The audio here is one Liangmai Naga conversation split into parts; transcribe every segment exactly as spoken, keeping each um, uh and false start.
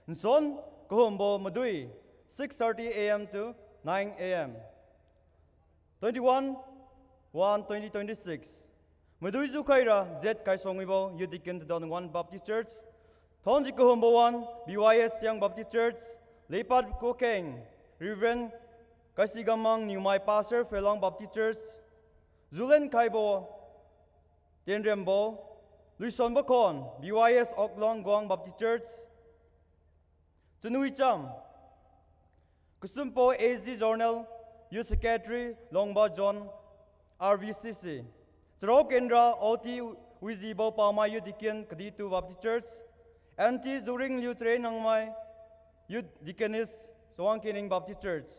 Nsuan kahumbo madui, six thirty A M to nine A M. Twenty-one one twenty twenty-six. Madui jukhaira Z Kaisongwibo, Youth Deacon, Tadon One Baptist Church. Thonji kahumbo wan, B Y S Siang Baptist Church. Leipat kukeng, Reverend Kaisigamang Newmai, Pastor, Phelang Baptist Church. Julen khaibo, Tienrembo, Luisonbo khon, B Y S Oklong Guang Baptist Church. Chunwicham, Kasumpo A Z Journal, Youth Secretary, Longba John, R V C C. Charao Kendra, O T Wizibo Pamai, Youth Deacon, Kaditu Baptist Church. Aunty Zuring Liu Chare Nangmai, Youth Deaconess, Chawang Kining Baptist Church.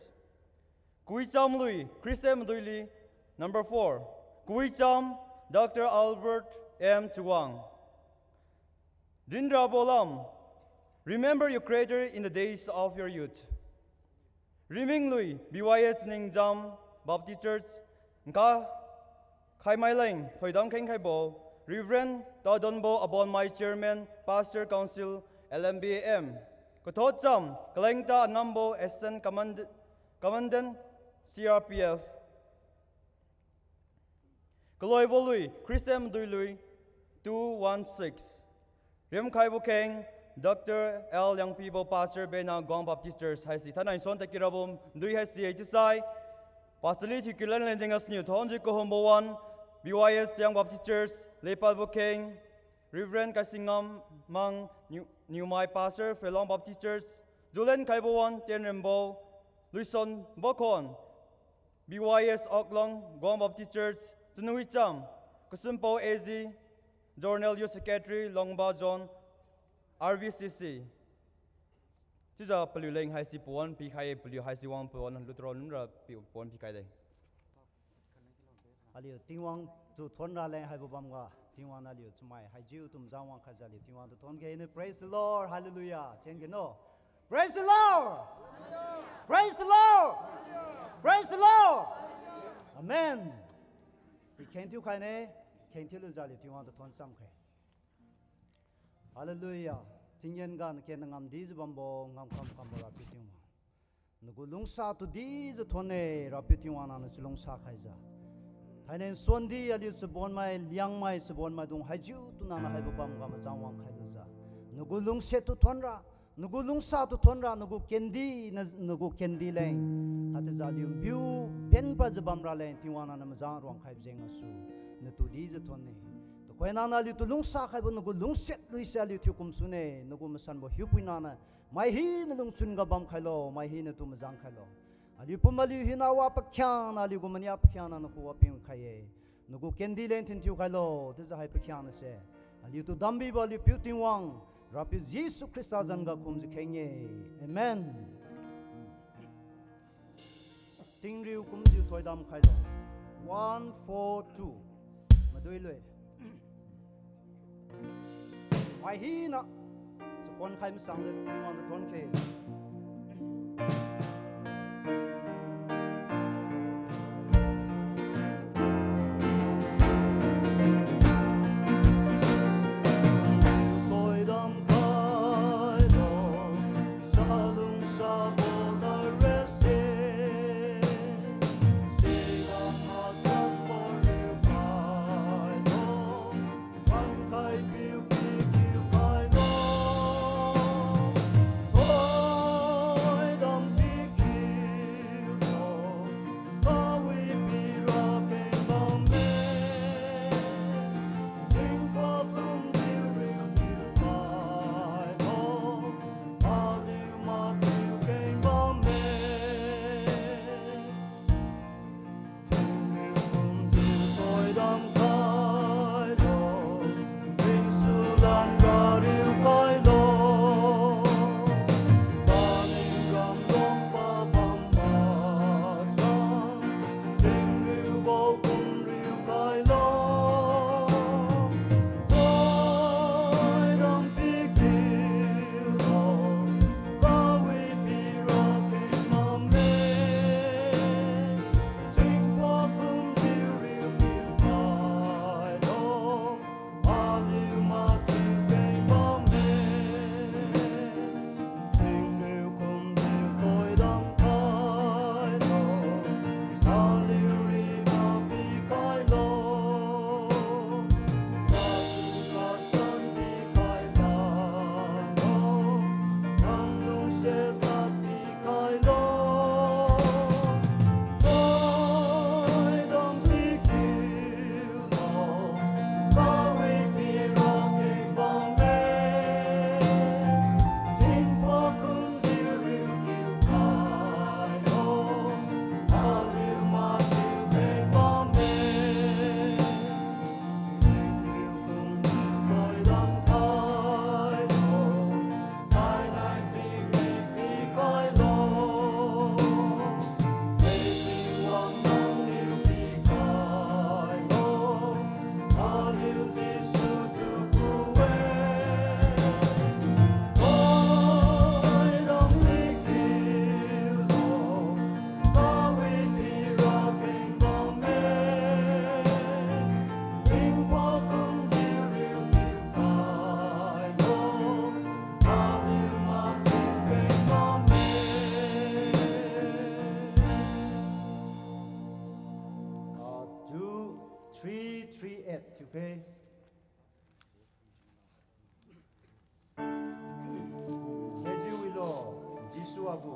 Kuicham Lui, Christian Maduili, number four. Kuicham, Doctor Albert M Chawang. Rinra Bolam, remember your Creator in the days of your youth. Riming Lui, B Y S Ningjam Baptist Church, Nkha Khaimai Leng, thoidam khengkhaibo, Reverend Tadonbo Abonmai, Chairman, Pastor Council, L M B A M. Kathotcham, Kalengta Nambo, Assistant Command-, Commandant, C R P F. Kaloibo Lui, Christian Maduilui, two one six. Riamkhaibo Kheng, Doctor L Yangpibo, Pastor Bena, Guang Baptist Church, haise thainai nsuan tadki rabo madui haise chiusai, Pastor Li Thiukiu lan lenjeng asniu thonjiu kahumbo wan, B Y S Siang Baptist Church, Leipadbo Kheng, Reverend Kaisingam Mang, Niu-, Niumai, Pastor, Phelang Baptist Church, Julen khaibo wan, Tienrembo, Luisonbo khon, B Y S Oklong Guang Baptist Church, Chunwicham, Kasumpo A Z Journal, Youth Secretary, Longba John, R V C C. Chiujiu paliu leng haise pawan pikhai-e, paliu haise wang pawan lutron ra pi-, pawan pikhai de. Aliu Tingwang tu thon raleng haibo bamga, Tingwang niu aliu chamai haijiu tu majang wangkhaijiu aliu Tingwang tu thon khe niu. Praise the Lord, hallelujah. Sen khe no. Praise the Lord. Praise the Lord. Praise the Lord. Amen. I kheng thiu khaine, kheng thiulujiu aliu Tingwang tu thon cham khe. Hallelujah. Tinggen ga naken nangam dijiu bambo, ngamkam kambo Rapiu Tingwang, nagu lungsa tu dijiu thonne, Rapiu Tingwang nangniu chalungsa khaijiu. Thainai nsuandi aliu chabonmai, Liangmai chabonmaidung haijiu tu nangniu haibo bamga majang wangkhai lujiu, nagu lungsiat tu thonra, nagu lungsa tu thonra, nagu kendi, na-, nagu kendi leng, haichiujiu aliu piu benpadjiu bamra leng Tingwang nangniu majang ruangkhaibo jeng gasu, natu dijiu thonne. Tuhoi nangniu aliu tu lungsa khaibo nagu lungsiat luise aliu thiu kumsune, nagu masanbo hiupuina nangniu mai hina lungchun ga bamkhailo, mai hina tu majang khailo. Aliu pum aliu hina wa pakhiangna, aliu gu mania pakhiangna nakhuga pingkhai-e. Nagu kendi leng thin thiukhailo, chiujiu hai pakhiangnase aliu tu dambibo aliu Piu Tingwang, Rapiu Jesu Khrista zan ga kumjiu kheng-e. Amen. Tingriu kumjiu thoidam khailo. One four two. Madui lui. Mai hina chakhuan khai masang le Tingwang tu thon khe. Thoidam khailo, chalungsa bo na rese, silam masan pariu khailo, pankhai piu pikiu khailo. Thoidam pi Ah, two three three eight, okay. Dejiu wilo, Jesu agu.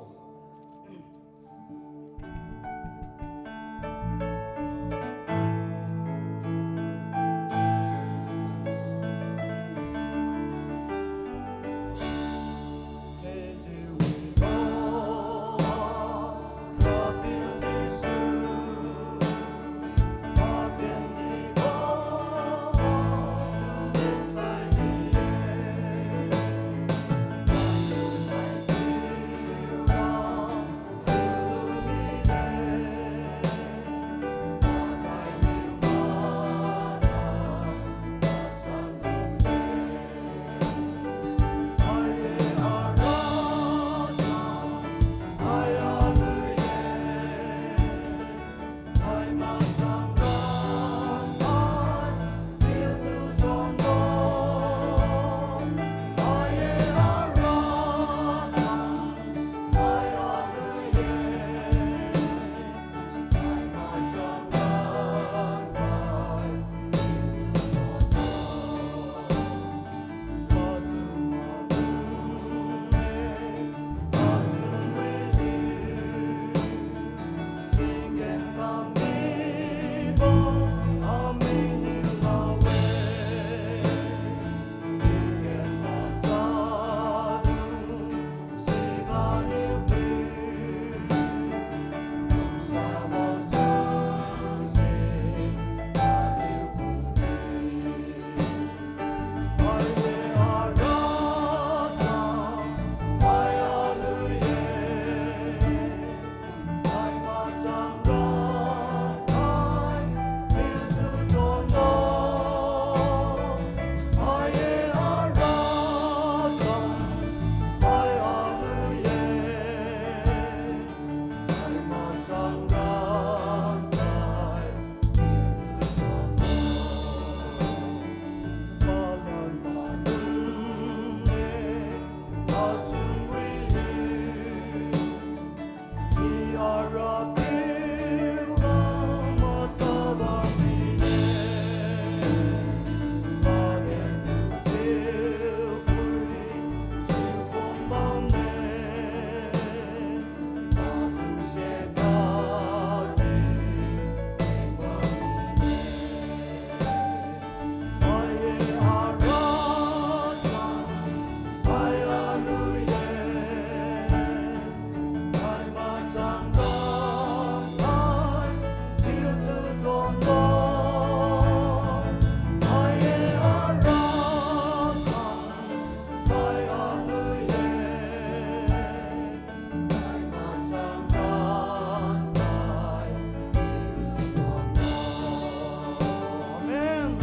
Amen.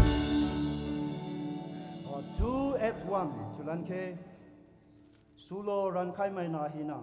Ah, two eight one, thiulan khe. Sulo rankhai maina hina.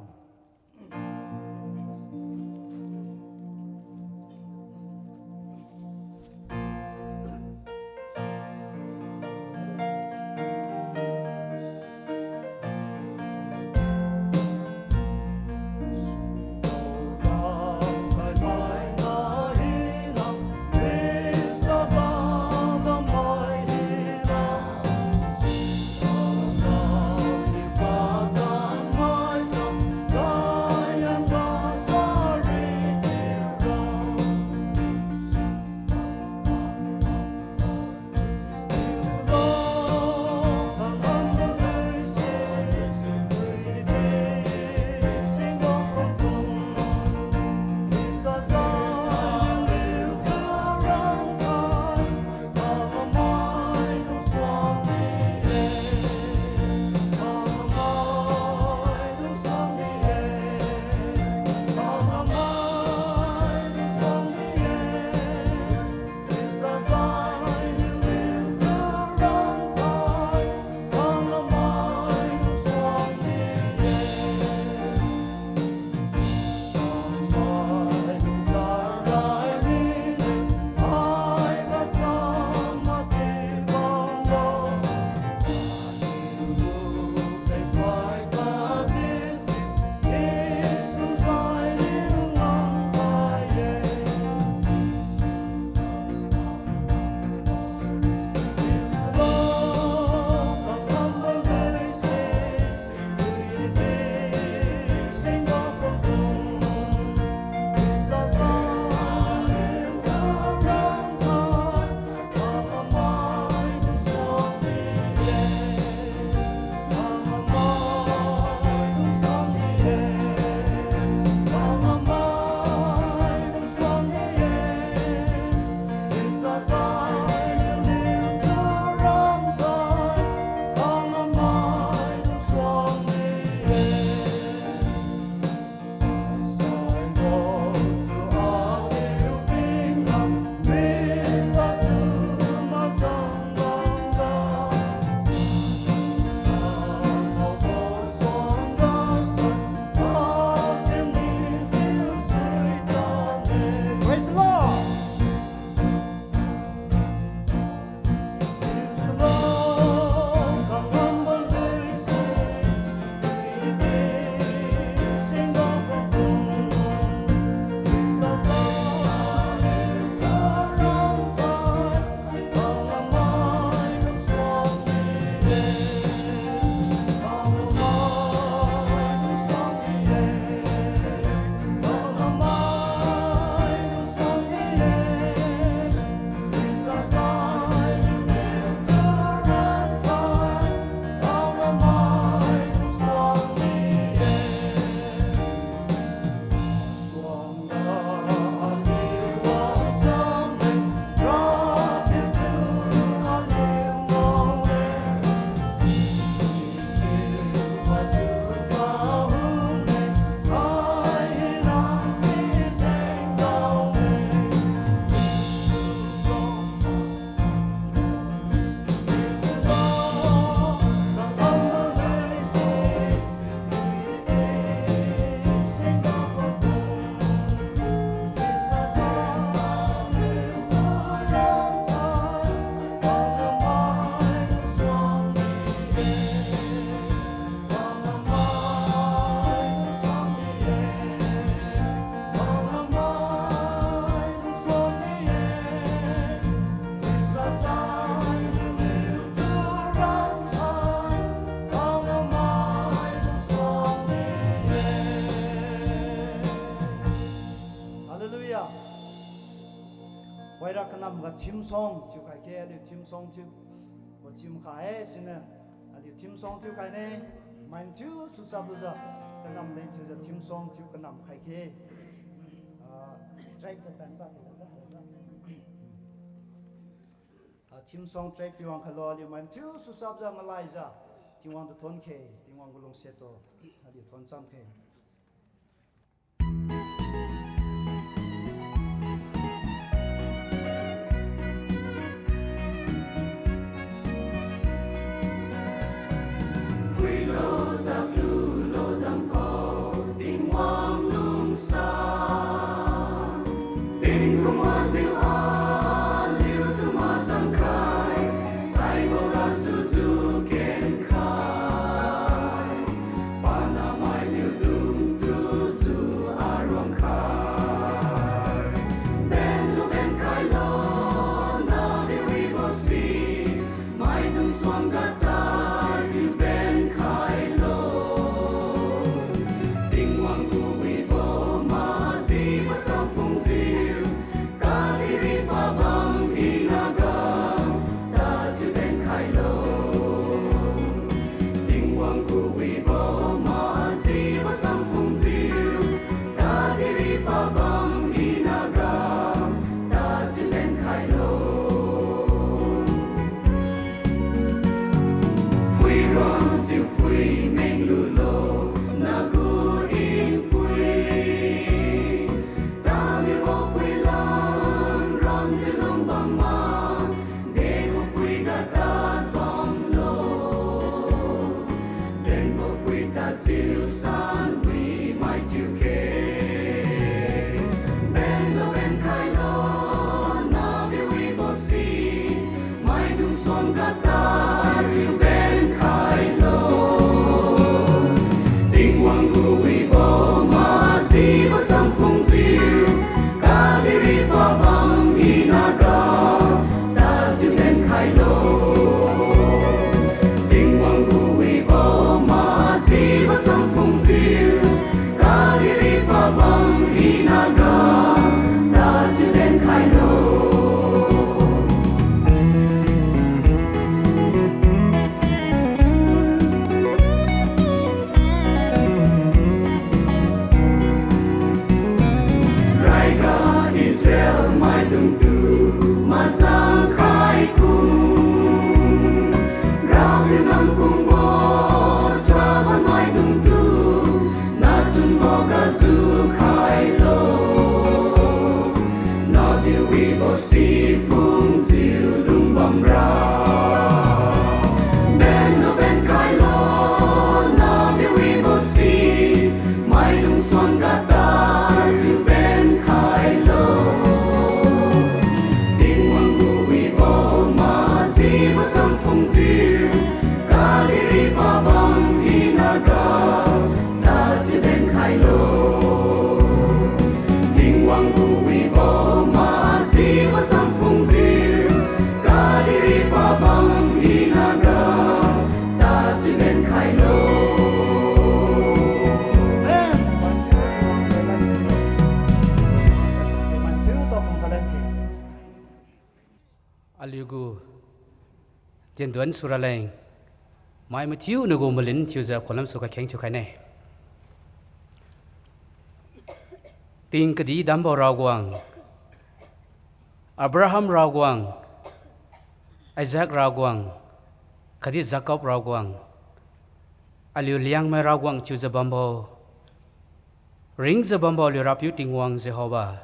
Kanam ga theme song thiukhai khe, aliu theme song thiu. Wachim kha-e siniu, aliu theme song thiukhai ne, mai mathiu suchap lujiu, kanam leng thiujiu theme song thiu kanam khai khe. Ah, track ga tan ba. Ah, theme song track pi wang khailo, aliu mai mathiu suchapjiu ngalaijiu, Tingwang tu thon khe, Tingwang gu lungsiat tu, aliu thon cham khe. Phuilo, jaklulo, dampao, Tingwang lungsa. Tingkum wajiu aliutu mazang khai, saibo gasujiu ken khai. Panamailiu dungtujiu aruang khai. Benlu benkhailo, naliu wibo si, maidung suang gatajiu benkhailo. Tingwang gu wibo majibo cham phungjiu, kadihpiri pabam hinaga, tadjiu benkhailo. Tingwang gu wibo majibo cham phungjiu, kadihpiri pabam hinaga, tadjiu benkhailo. Phuiruangjiu phui menglulo, nagu inpui. Tamibo pui lam ranjiu lungbam ma, degu pui ga tad bamlo. Benbo pui tadjiu san wi mai thiukhe. Benlo benkhailo, naliu wibo si, maidung suang gatajiu benkhailo. Tingwang gu wibo majibo cham phungjiu, kadihpiri pabam hinaga, tadjiu benkhailo. Tingwang gu wibo majibo cham phungjiu, kadihpiri pabam hinaga, tadjiu benkhailo. Raiga Israel maidungtu mazang khaikum, Rapiu nang kungbo chaban maidungtu, nachunbo gasu khailo. Naliu wibo si phungjiu lungbamra. Benlo benkhailo, naliu wibo si, maidung suang gatajiu benkhailo. Tingwang gu wibo majibo cham phungjiu, kadihpiri pabam hinaga, tadjiu benkhailo. Tingwang gu wibo majibo cham phungjiu, kadihpiri pabam hinaga, tadjiu benkhailo. Aliugu tienduan suraleng, mai mathiu nagu malin thiujiu khulam su kakheng thiukhaine. Ting kadi dambo Rawguang, Abraham Rawguang, Isaac Rawguang, khatdi Jacob Rawguang, aliu Liangmai Rawguang thiujiu bambo, ringjiu bambo aliu Rapiu Tingwang Jehovah,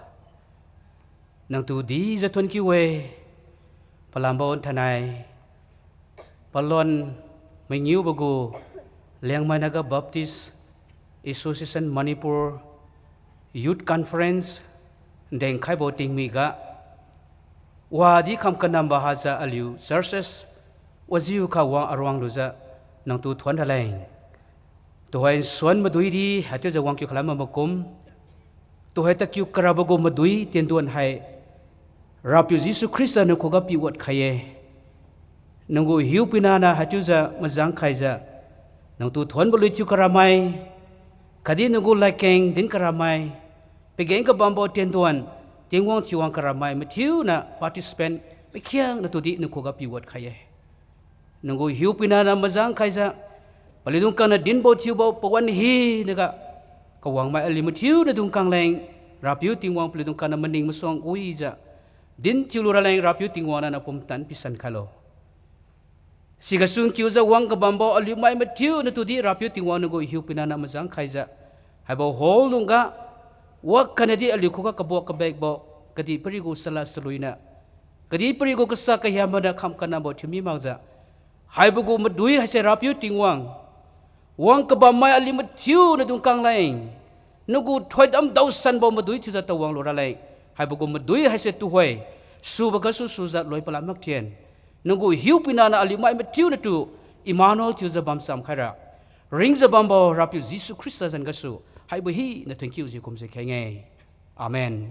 nangtu dijiu thonkiu-e, palambo thainai, palon mangiubo gu, Liangmai Naga Baptist Association Manipur Youth Conference, dengkhaibo tingmiga, wadi kham kanambo hajiu aliu churches, wajiu kha wang aruang lujiu, nangtu thuon raleng. Tuhoi nsuan madui di, haichiujiu wangkiu khalambo makum. Tuhoi takiu karabo gu madui tienduan hai, Rapiu Jesu Khrista nang khuga piwat khai-e. Nanggu hiupuina niu haichiujiu mazang khaijiu, nangtu thuonbo lui thiu karamai, khatdi nanggu ladkeng din karamai, pageng kabambo tienduan, Tingwang chiwang karamai mathiuna participant pakhiangna tudi nang khuga piwat khai-e. Nanggu hiupuina na majang khaijiu, paliudung kangna dinbo thiubo pawan hinaga, kawangmai aliu mathiuna dung kangleng, Rapiu Tingwang paliudung kangna maning masuang wijiu, din thiulu raleng Rapiu Tingwang nang pumtan pisan khailo. Sigasu nkiujiu wang kabambo aliu mai mathiuna tudi Rapiu Tingwang nanggu hiupuina na majang khaijiu, haibo hall lungga, wakhatnadi aliu khuga kabok kabekbo, kadihpiri gu sala saluina, kadihpiri gu kasa kahiambo na kham kanambo thiumi makjiu, haibo gu madui haise Rapiu Tingwang, wang kabammai aliu mathiuna dung kangleng, nanggu thoidam daosanbo madui thiujiu tawanglu raleng, haibo gu madui haise tuhoi, subo gasu sujiu loi pala makthen, nanggu hiupuina na aliu mai mathiunatu, Emmanuel thiujiu bamcham khaira, ringjiu bambo Rapiu Jesu Khrista zan gasu, haibo hina thank you jiu kumjiu kheng-e. Amen.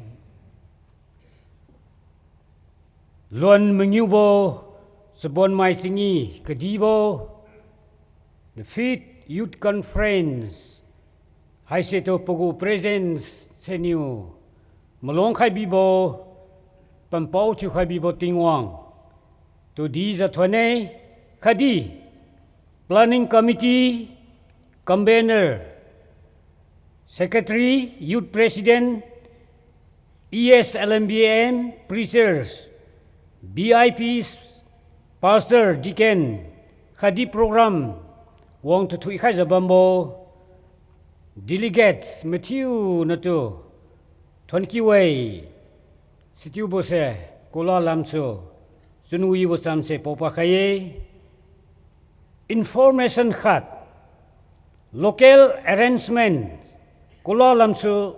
Luan mangiubo, chabonmai chingi kadibo, the fifth Youth Conference, haise tu pagu presence seniu, malong khai bibo, pampao thiukhai bibo Tingwang, tudi jathuan-e, khatdi, Planning Committee, Convener, Secretary, Youth President, E S L M B M, Preachers, V I Ps, Pastor, Deacon, khatdi program wang tathui khaijiu bambo, delegates mathiunatu, thank you-e, sichiubose, kula lamsu, chunwibo chamse paopa khai-e. Information khat, local arrangement, kula lamsu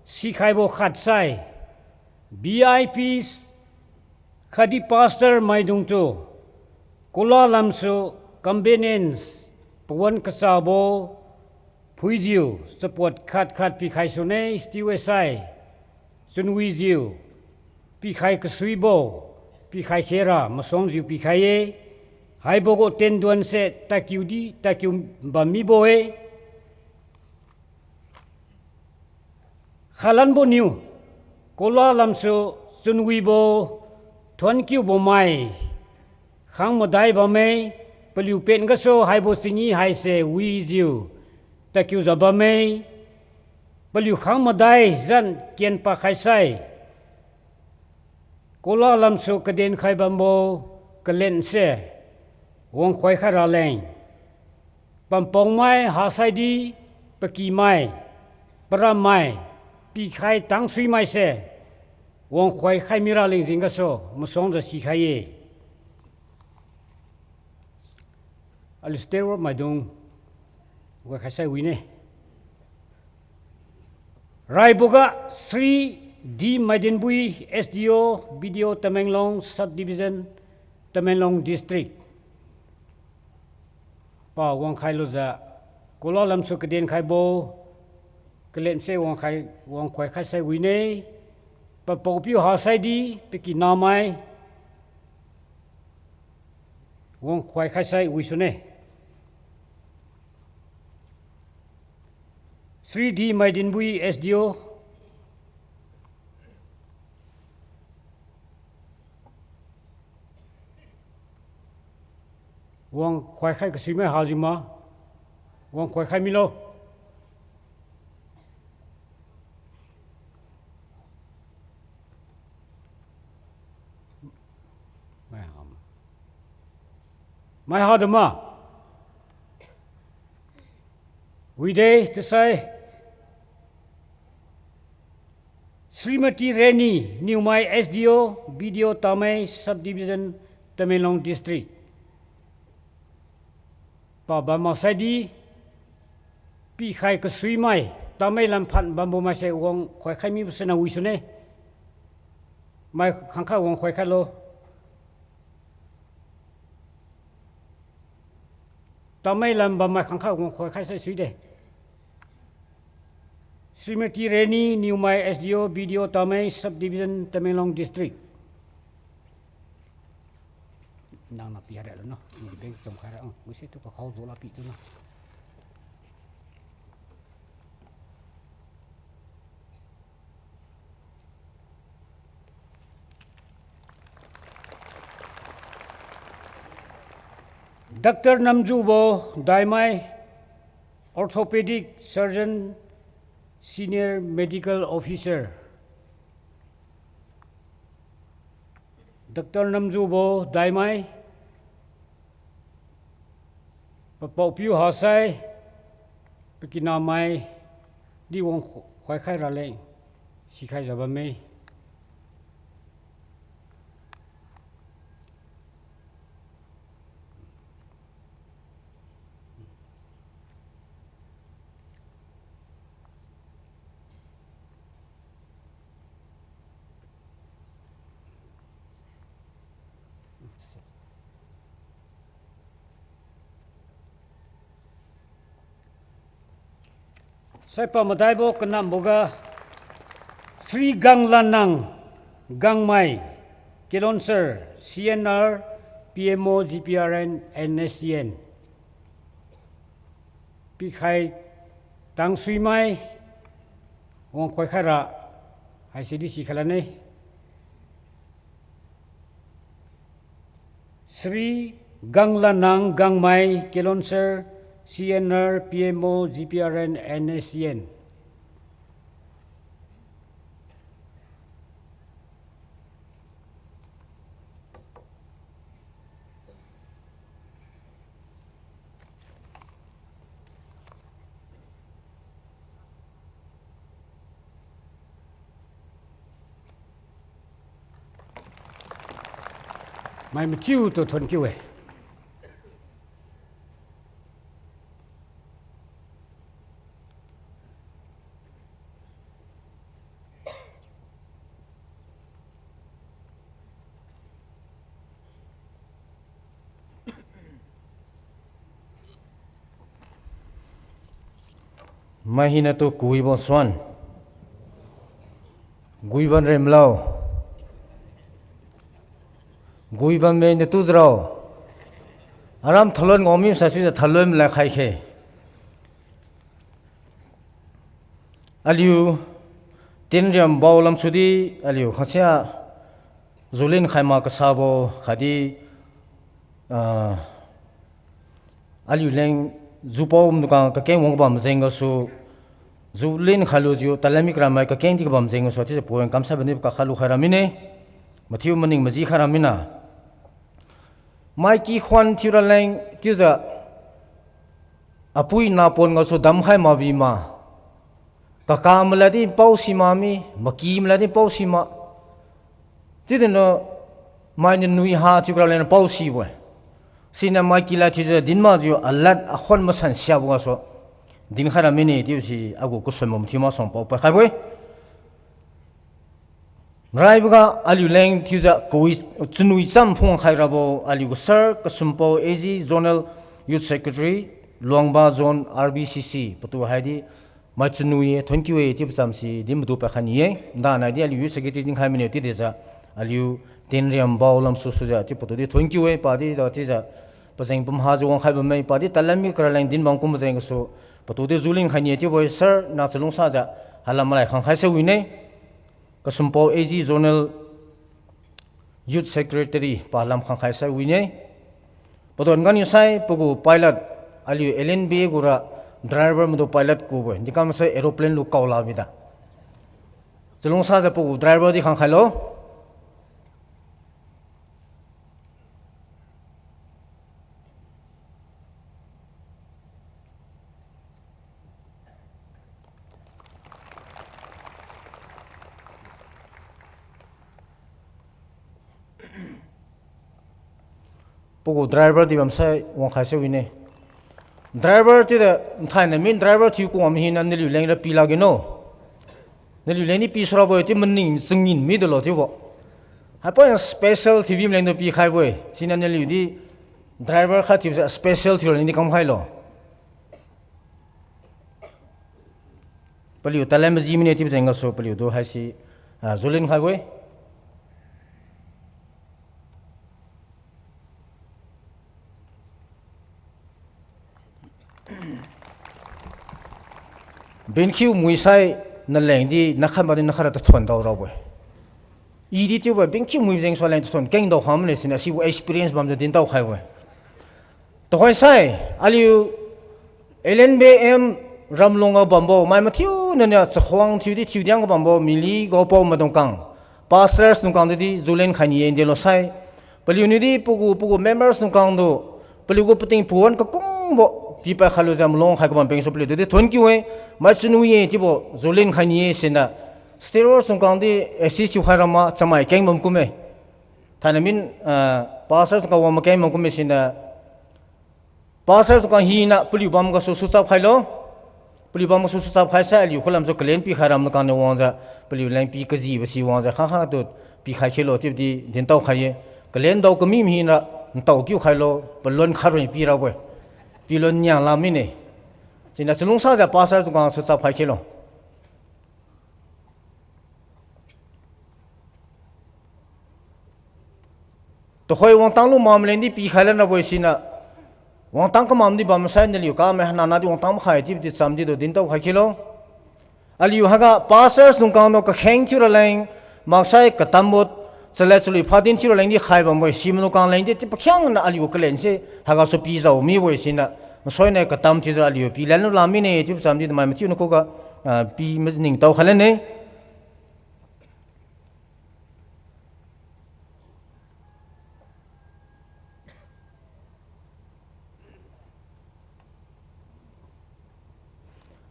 sikhaibo khat sai, V I Ps khatdi pastor maidungtu, kula lamsu convenience, pawan kachabo, phuijiu, support khat khat pikhai sune, sichiu-e sai, chunwijiu, pikhai kasuibo, pikhai khera, masuangjiu pikhai-e, haibo gu tenduanse, takiudi, takiu bammibo-e. Khalanbo niu, kula lamsu chunwibo, thuonkiubo mai, khang madai bamme, paliu pen gasu haibo chingi haise wijiu, takiujiu bamme, paliu khang madai zan kenpad khaisai, kula lamsu kadenkhai bambo, kalense, wangkhoi khai raleng. Pampaomai hasaidi, pakimai, parammai, pikhai tangsuimaise, wangkhoi khai mira leng jeng gasu, masuangjiu sikhai-e. Aliu steward maidung, wangkhoi khai sai wine. Raiboga Sri D Maidenbui, S D O, B D O Tamenglong Subdivision, Tamenglong District. Pa wangkhai lujiu, kula lamsu kadenkhaibo, kalense wangkhai, wangkhoi khai sai wine, papaopiu hasaidi, pakinamai, wangkhoi khai sai wisune. Sri D Maidenbui S D O. Wangkhoi khai kasuimai hajiuma. Wangkhoi khai milo. Mai ha. Mai ha dama. Wide tusai. Srimati Reni Niumai S D O, B D O Tamei Subdivision, Tamenglong District. Pabam masaidi, pikhai kasuimai, Tamei lamphan bambo maise wangkhoi khai mibo sena wisune. Mai khangkha wangkhoi khailo. Tamei lam bammai khangkha wangkhoi khai sai suide. Srimati Reni Niumai S D O, B D O Tamei Subdivision, Tamenglong District. Nangna pi hara lo no, ni beng chom khai ra, ang, wise tu kakhao jo la pi tu no. Doctor Namjubo Daimai, Orthopedic Surgeon, Senior Medical Officer. Doctor Namjubo Daimai, papaopiu hasai, pakinamai di wang khoikhai raleng, sikhaijiu bamme. Saipa madaibo kanamboga Shri Ganglanang Gangmai, Kilonser, C N R, P M O, G P R N, N S C N. Pikhai tangsuimai wang khoikhaira haisi di sikhai lane. Shri Ganglanang Gangmai, Kilonser, C N R, P M O, G P R N, N S C N. Mai mathiutu thonkiu-e. Mai hinatu Kuibo Suan, Guiban Remlao, Guiban me natu jarao, aram thalon ngao mi sasuijiu thalon malai khai khe. Aliu Tinriam Bao lamsudi aliu khangsia julin khai ma kasabo khatdi, ah, aliu leng jupao madukang kakeng wang kabam jeng gasu, julin khailujiu talanmi karamai kakeng di kabam jeng gasu chiujiu point kamsai bamdi kakhalu khaira mine, mathiu maning maji khaira mina. Mai kikhuan thiura leng chiujiu apui napon gasu damkhai mabi ma. Kaka maladi pao si ma mi, maki maladi pao si ma. Chiudinlo mai nanui ha thiu kara leng pao sibo-e. Siniu mai kilad thiujiu din makjiu alad akhon masan siabo gasu dinkhaira mine chiubo si agu kasun bam thiu masuang pao pakhaibo-e. Raiboga aliu leng thiujiu kawi chunwi cham phungkhai rabo aliu kasar kasumpao A G Zonal Youth Secretary, Luangba Zone R B C C patu haidi mai chunwi-e, thonkiu-e chiubo chamsi din madu pakhai ni-e. Ndanai di aliu Youth Secretary dinkhai mine chiudijiu aliu Tinriam Bao lamsu sujiu chiu patu di thonkiu-e padi da chiujiu pajeng pumhajiu wangkhai bamme padi talanmi kara leng din bam kum majeng gasu patu di julin khai ni-e chiubo-e sir, na chalungsajiu halam malai khangkhai sai wine. Kasumpao A G Zonal Youth Secretary pa lam khangkhai sai wine. Padon ganiu sai pagu pilot, aliu L N B gura driver madu pilot kubo-e, dikam sai aeroplane lu kaola mida. Chalungsajiu pagu driver di khangkhailo. Pagu driver di bamsai wangkhai sai wine. Driver chiude nthainai mi driver thiu kuwang hina naliu leng ra pi lakge no. Naliu leng di pi surabo-e chiu maning changin midulo chiubo. Haipoi special thiubi maleng tu pikhaibo-e. Siniu naliu di driver khat thiubo se special thiu leng di kamkhailo. Paliu talent maji mine chiubo jeng gasu paliutu haise, ah, julin khaibo-e. Benkhiu mui sai naleng di nakhat madi nakhat ra tathuon dao rabo-e. I di chiubo-e benkhiu mui jeng su leng tathuon keng dao kham mane siniu sibo experience bamjiu din dao khaibo-e. Tuhoi sai, aliu L N B M ramlung ga bambo, mai mathiu naniu chakhuang thiudi thiudiang ga bambo, mily gaopao maidung kang, pastors dung kang tudi julen khai ni-e ndelo sai. Paliu niudi pagu, pagu members dung kang tu, paliu gu pating pawan kakungbo, pipai khailujiu malong khai kabam pengsu paliu tudi thon kiu-e, mai chunwi-e chiubo, julen khai ni-e siniu. Stewards dung kang di assist thiu khai rama, chamai keng bam kumme. Thainai min, ah, pastors dung kang wang makeng bam kumme siniu. Pastors dung kang hina paliu bam gasu suchap khailo. Paliu bam gasu suchap khai sai aliu khulam su kalen pikhai ram dung kang niu wangjiu, paliu leng pi kajibo si wangjiu khangkha tu pikhai khelo chiudi dintao khai-e. Kalen dao kami mahina ntao kiu khailo, palon kharui pirabo-e. Pilon niang la mine. Siniu chalungsajiu pastors dung kang suchap khai khelo. Tuhoi wangtang lu mamleng di pikhai lan rabo-e siniu. Wangtang kamam di bamsai naliu kamai hanana di wangtang makhai chiudi chamdi tu dintao khai khelo. Aliu haiga pastors dung kang tu kakheng thiu raleng, maksai katambo, chalad chalui phadin thiu raleng di khai bambo-e, simaidung kang leng di ti pakhiangna aliu kalen se haigasu pijao mibo-e siniu. Nsoiniu katam thiujiu aliu pilan lu la mine chiu chamdi tu mai mathiu nakhuga, ah, pi maningtao khai lane.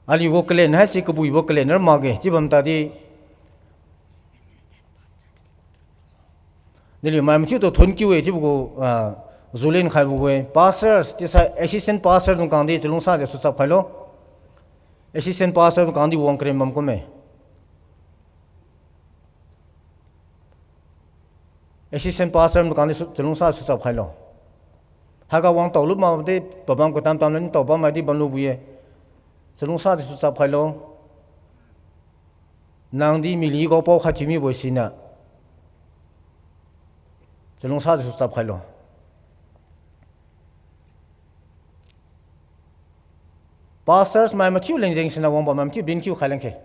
Aliu gu kalen haise kabuibo kalen ra makge chiu bam tadi. Naliu mai mathiu tu thon kiu-e chiubo gu, ah, julen khaibo gu-e. Pastors, chiusai assistant pastor dung kang di chalungsajiu suchap khailo. Assistant pastor dung kang di wang karen bam kumme. Assistant pastor dung kang di su, chalungsa suchap khailo. Haiga wang tao lu makdi pabam katam tam leng tao bam maidi bamlu bu-e. Chalungsa di suchap khailo. Nang di mily gaopao khai thiu mibo-e siniu. Chalungsa di suchap khailo. Pastors mai mathiu lengjeng siniu wangbo mai mathiu bin kiu khai leng khe.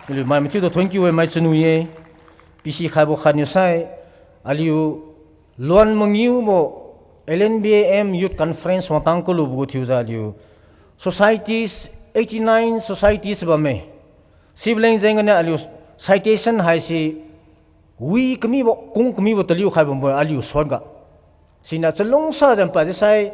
Aliu mai mathiu tu thon kiu-e mai chunwi-e. P C khaibo khatniu sai. Aliu luan mangiubo L N B M Youth Conference wangtang kalubo gu thiujiu aliu societies, eighty nine societies bamme. Sibo lengjeng ganiu aliu citation haise wi kamibo, kung kamibo taliu khai bambo aliu sot ga. Siniu chalungsajiu padi sai,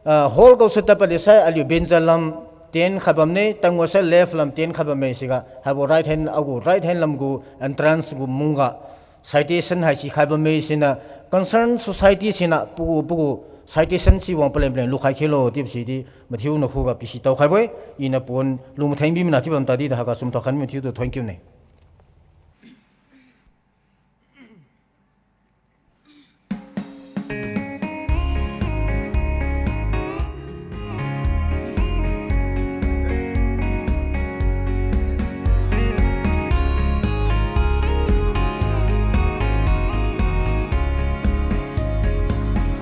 ah, hall gasu tad padi sai aliu benjalam ten khai bamne, tangwa sai left lam ten khai bamme siga, haibo right hand, agu right hand lam gu entrance gu mungga citation haise khai bamme siniu, concerned society siniu pagu pagu citation si wang paleng paleng lukhai khelo chiubo sidi mathiu nakhuga P C tao khaibo-e, iniu pon lu matheng bimina chiu bam tadi da haiga sum tao khan mathiu tu thon kiu ne.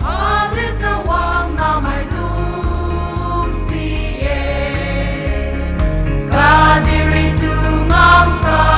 Aliu chawang namaidung si-e, kadihpiri tu ngam ka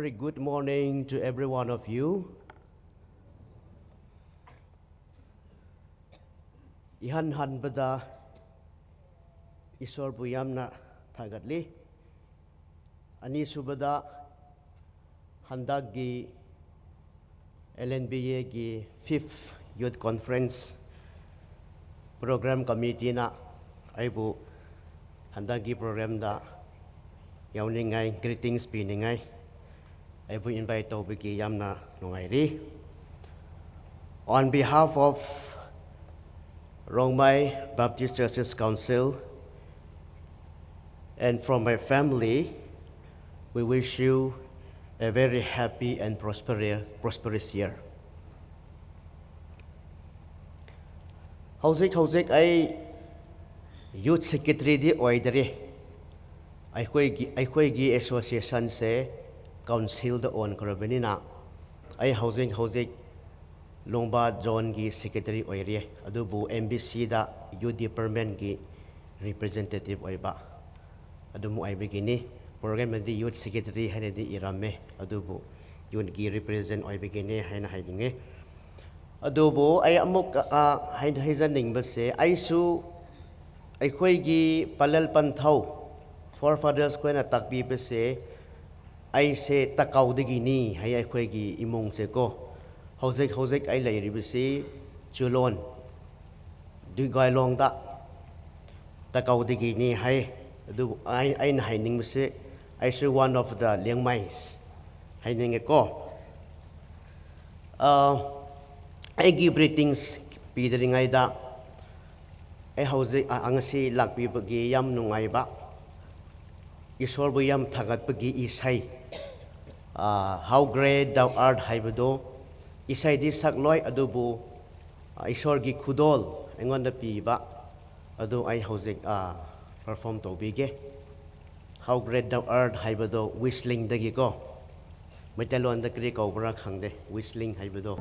Good morning to every one of you. Ihan hanbada Ishwarbu yamna thagatli. Anisubada handakgi L N B A gi fifth Youth Conference Program Committee na aibu handakgi program da yaoningai greetings piningai aibu invite taobagi yamna lungairi. On behalf of Rongmei Baptist Churches Council and from my family, we wish you a very happy and prosper-, prosperous year. Hauzik hauzik ai Youth Secretary di oidere. ꯑꯩꯈꯣꯏꯒꯤ, ꯑꯩꯈꯣꯏꯒꯤ association se council da onkhrabnina, ai hauzik hauzik Lungba Zone gi secretary oire, adubu M B C da Youth Department gi representative oiba. Adum aibagini, program nadi youth secretary hainadi iramme, adubu youth gi represent aibagini haina haidinge. Adubu ai amuk, ah, hai, haijaningbose, aisu, ꯑꯩꯈꯣꯏꯒꯤ ꯄꯂꯦꯜ ꯄꯟꯊꯧ, forefathers ꯈꯣꯏꯅ ꯇꯥꯛꯄꯤꯕꯁꯦ, ꯑꯩꯁꯦ ꯇꯀꯥꯎꯗꯒꯤꯅꯤ ꯍꯥꯏ ꯑꯩꯈꯣꯏꯒꯤ ꯏꯃꯨꯡꯁꯦ ꯀꯣ꯫ ꯍꯧꯖꯤꯛ, ꯍꯧꯖꯤꯛ ꯑꯩ ꯂꯩꯔꯤꯕꯁꯤ ꯆꯨꯂꯣꯟ, ꯗꯨꯏꯒꯥꯏꯂꯣꯡꯗ ꯇꯀꯥꯎꯗꯒꯤꯅꯤ ꯍꯥꯏ꯫ ꯑꯗꯨꯕꯨ ꯑꯩ, ꯑꯩꯅ ꯍꯥꯏꯅꯤꯡꯕꯁꯦ, ꯑꯩꯁꯨ one of the Liangmais ꯍꯥꯏꯅꯤꯡꯉꯦꯀꯣ꯫ ꯑ, ꯑꯩꯒꯤ greetings ꯄꯤꯗ꯭ꯔꯤꯉꯩꯗ, ꯑꯩ ꯍꯧꯖꯤꯛ, ꯑ, ꯉꯁꯤ ꯂꯥꯛꯄꯤꯕꯒꯤ ꯌꯥꯝ ꯅꯨꯡꯉꯥꯏꯕ, ꯏꯁꯣꯔꯕꯨ ꯌꯥꯝ ꯊꯥꯒꯠꯄꯒꯤ ꯏꯁꯩ, ꯑ, How Great Thou Art ꯍꯥꯏꯕꯗꯣ, ꯏꯁꯩꯗꯤ ꯁꯛꯂꯣꯏ, ꯑꯗꯨꯕꯨ, ꯑ, ꯏꯁꯣꯔꯒꯤ ꯈꯨꯗꯣꯜ ꯑꯩꯉꯣꯟꯗ ꯄꯤꯕ, ꯑꯗꯨ ꯑꯩ ꯍꯧꯖꯤꯛ, ꯑ, perform ꯇꯧꯕꯤꯒꯦ꯫ How Great Thou Art ꯍꯥꯏꯕꯗꯣ Westlingꯗꯒꯤꯀꯣ꯫ ꯃꯩꯇꯩꯂꯣꯟꯗ ꯀꯔꯤ ꯀꯧꯕ꯭ꯔꯥ ꯈꯪꯗꯦ, Westling ꯍꯥꯏꯕꯗꯣ꯫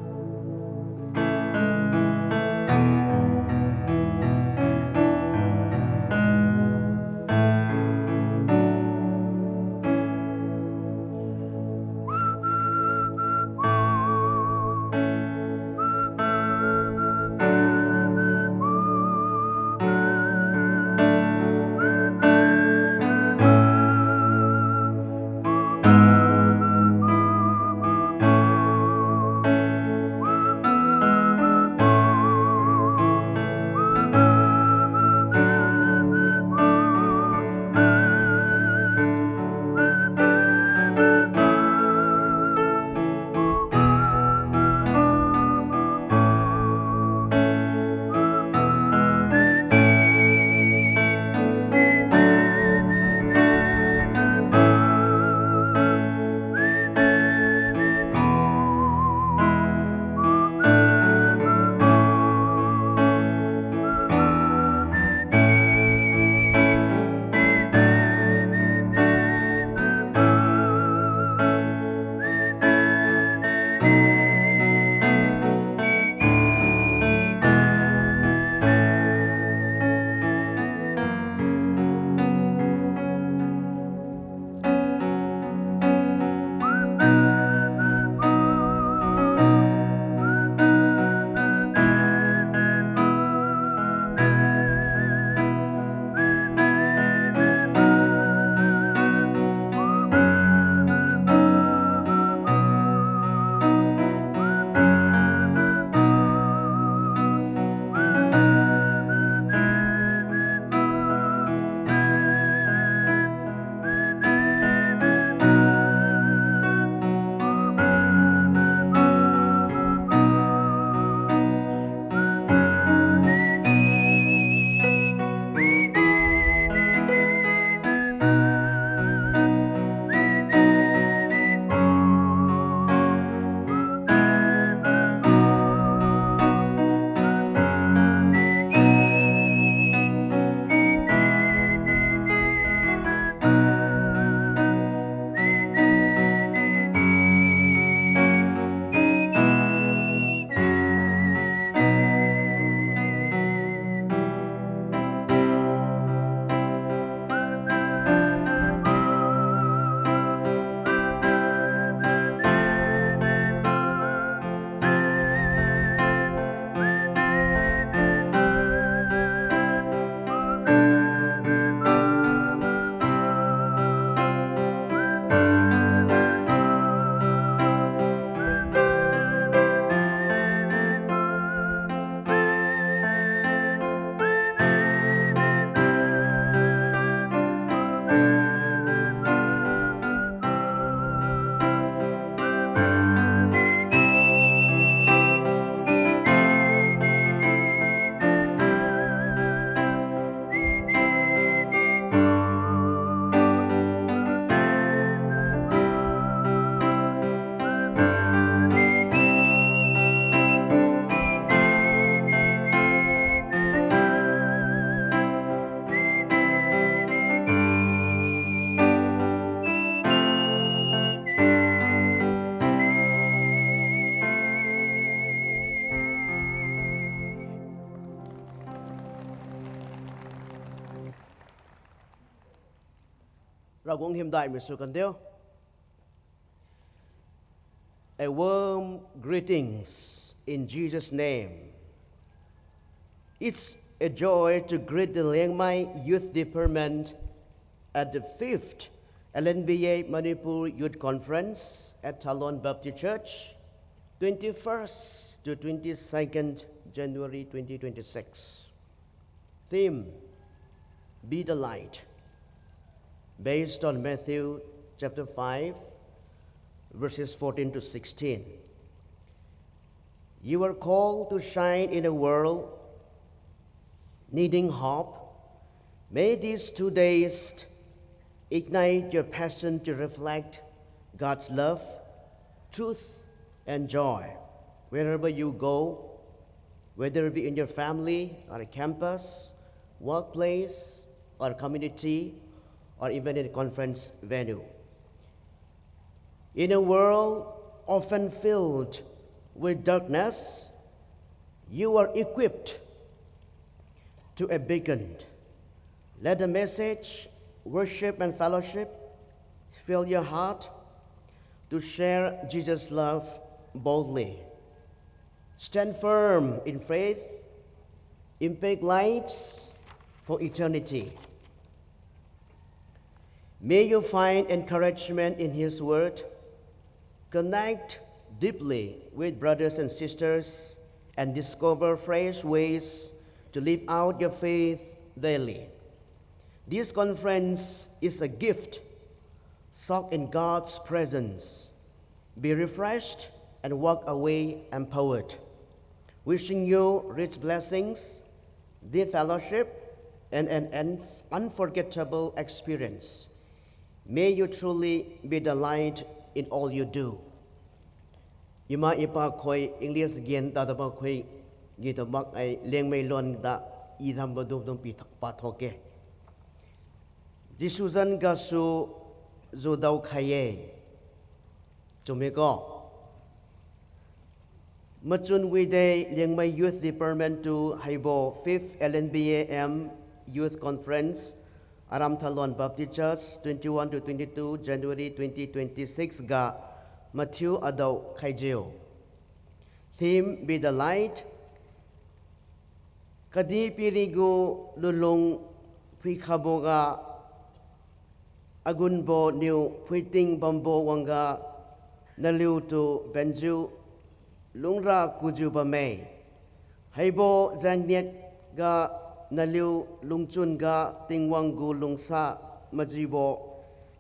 Ravguangc himdai misu kandiu. A warm greetings in Jesus' name. It's a joy to greet the Liangmai Youth Department at the fifth L N B A Manipur Youth Conference at Thalon Baptist Church, twenty-first to twenty-second January twenty twenty-six. Theme, Be the Light. Based on Matthew chapter five, verses fourteen to sixteen. You are called to shine in a world needing hope. May these two days ignite your passion to reflect God's love, truth, and joy wherever you go, whether it be in your family or a campus, workplace or community, or even in a conference venue. In a world often filled with darkness, you are equipped to a beacon. Let the message, worship, and fellowship fill your heart to share Jesus' love boldly. Stand firm in faith, impact lives for eternity. May you find encouragement in His Word, connect deeply with brothers and sisters, and discover fresh ways to live out your faith daily. This conference is a gift. Soak in God's presence. Be refreshed and walk away empowered. Wishing you rich blessings, deep fellowship, and an un-, unforgettable experience. May you truly be the light in all you do. Ima ipa khoi English gen tadaba khoi gi tobak ai Liangmai lon da i rambo dum dum pi thak pa thok-e. Jesu zan gasu judao khai-e. Chumi ko. Machun wide Liangmai Youth Department tu haibo fifth L N B A M Youth Conference, Aram Thalon Baptist Church, twenty-one to twenty-two January twenty twenty-six ga mathiu adao khaijiu. Theme, Be the Light. Kadihpiri gu lunlung phuikhaboga, agunbo niu phuiting bambo wangga, naliutu benjiu lungra kujiu bamme. Haibo jengniakga naliu lungchunga Tingwang gu lungsa majibo,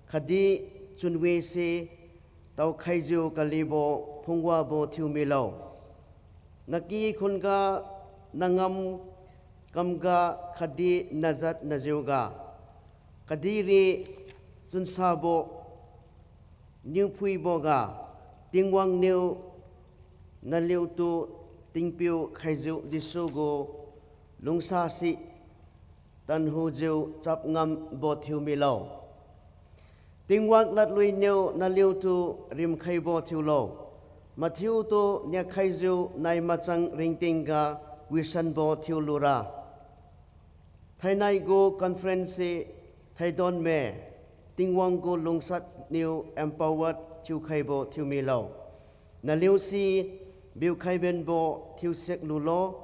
khatdi chunwise taokhaijiu kalibo phungwabo thiumilo. Naky khunga nangam kamga khatdi najat najiuga, kadihri chunsabo niuphuiboga, Tingwang niu naliutu tingpiu khaijiu Jesu gu lungsasi tanhujiu chapngambo thiumilo. Tingwang ladluiniu naliutu rimkhaibo thiulo. Mathiutu niakhaijiu nai machang ringtingga wisanbo thiulura. Thainai gu conference se thaidonme, Tingwang gu lungsat niu empowered thiukhaibo thiumilo. Naliu si biukhaibenbo thiusiak lulo.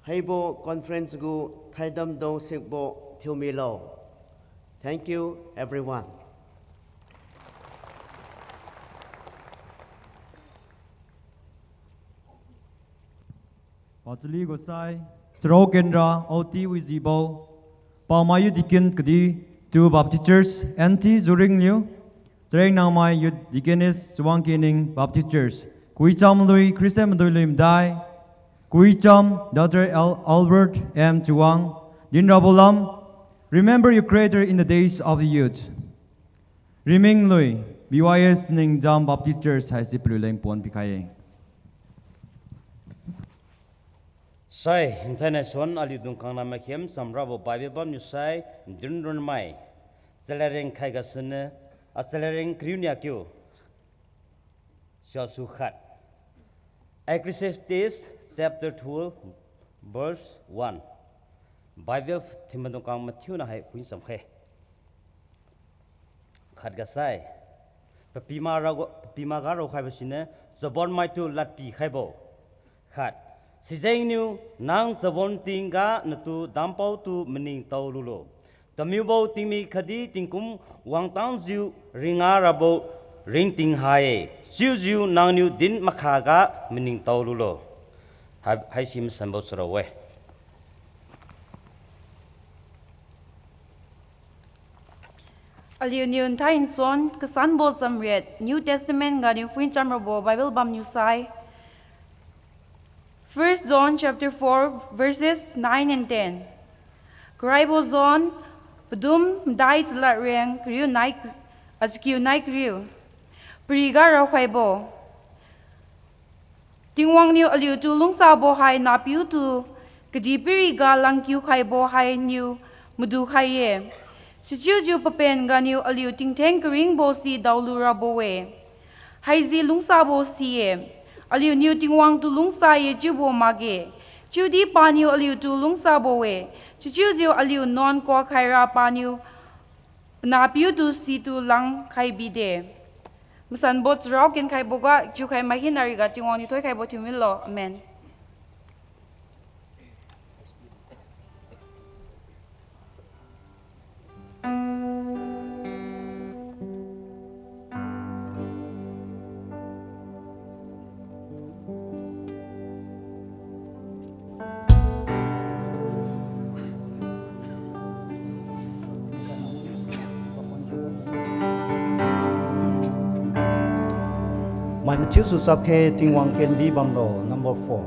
Haibo conference gu thaidamdao sikbo thiumilo. Thank you, everyone. Pachali gu sai, Charao Kendra Oti Wijibo, Pamai Youth Deacon khatdi two Baptist Church, N T Juringniu, Chareng Nangmai Youth Deaconess Chawang Kining Baptist Church, Kuicham lui Christian Madui lui Madai, Kuicham Doctor Al-, Albert M Chawang, Dinrabo Lam, remember your Creator in the days of the youth. Riming lui, B Y S Ningjam Baptist Church haise paliuleng pon pikhai-e. Sai, nthainai suan aliu dungkhang na makhem chamrabo Bible bamniu sai, dinronmai, Chalereng khaiga sune, a Chalereng kariu niakiu, siasu khat. Ecclesiastes chapter twelve, verse one. Bible thimaidung kang mathiuna hai phuin chamkhe. Khatga sai, papima raoga, papima ga raokhaibo siniu, chabonmaitu ladpikhaibo. Khat, sijengniu nang chabon tingga natu dampaotu maningtao lulo. Tamiubo tingmik khatdi tingkum wangtangjiu ringa rabo ringting ha-e. Chiujiu nangniu din makhaga maningtao lulo. Hai, haisi masanbo charao-e. Aliuniu nthai nsuan kasanbo chamriat, New Testament ganiu phuincham rabo Bible bamniu sai. First John chapter four, verses nine and ten. Karaibo John, padum madai chalad reng kariu nai, achakiu nai kariu. Pariga raokhaibo. Tingwang niu aliutu lungsabo hai Nahpiu tu kadihpiriga langkiu khaibo hainiu madukhai-e. Sichiujiu papen ganiu aliu tingtheng karingbo si daolu rabo-e. Haisi lungsabo si-e, aliuniu Tingwang tu lungsa-e chiubo makge. Chiudi paniu aliutu lungsabo-e. Sichiujiu aliu nuan kuakhaira paniu Panahpiu tu situ langkhai bide. Masanbo charao kenkhaiboga chiukhai mai hina riga Tingwang niu thoikhaibo thiu milo. Amen. Mai mathiusu chap khe Tingwang kendi bamlo, number four.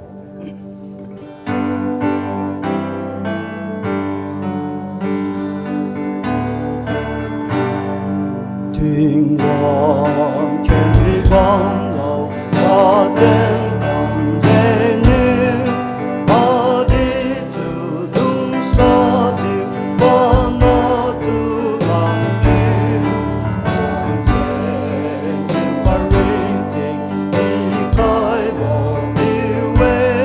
Tingwang kendi bamlo, katen kamjengniu, padi tu lungsajiu, panah tu langkiu, kamjengniu paringting pikhaibo niu-e.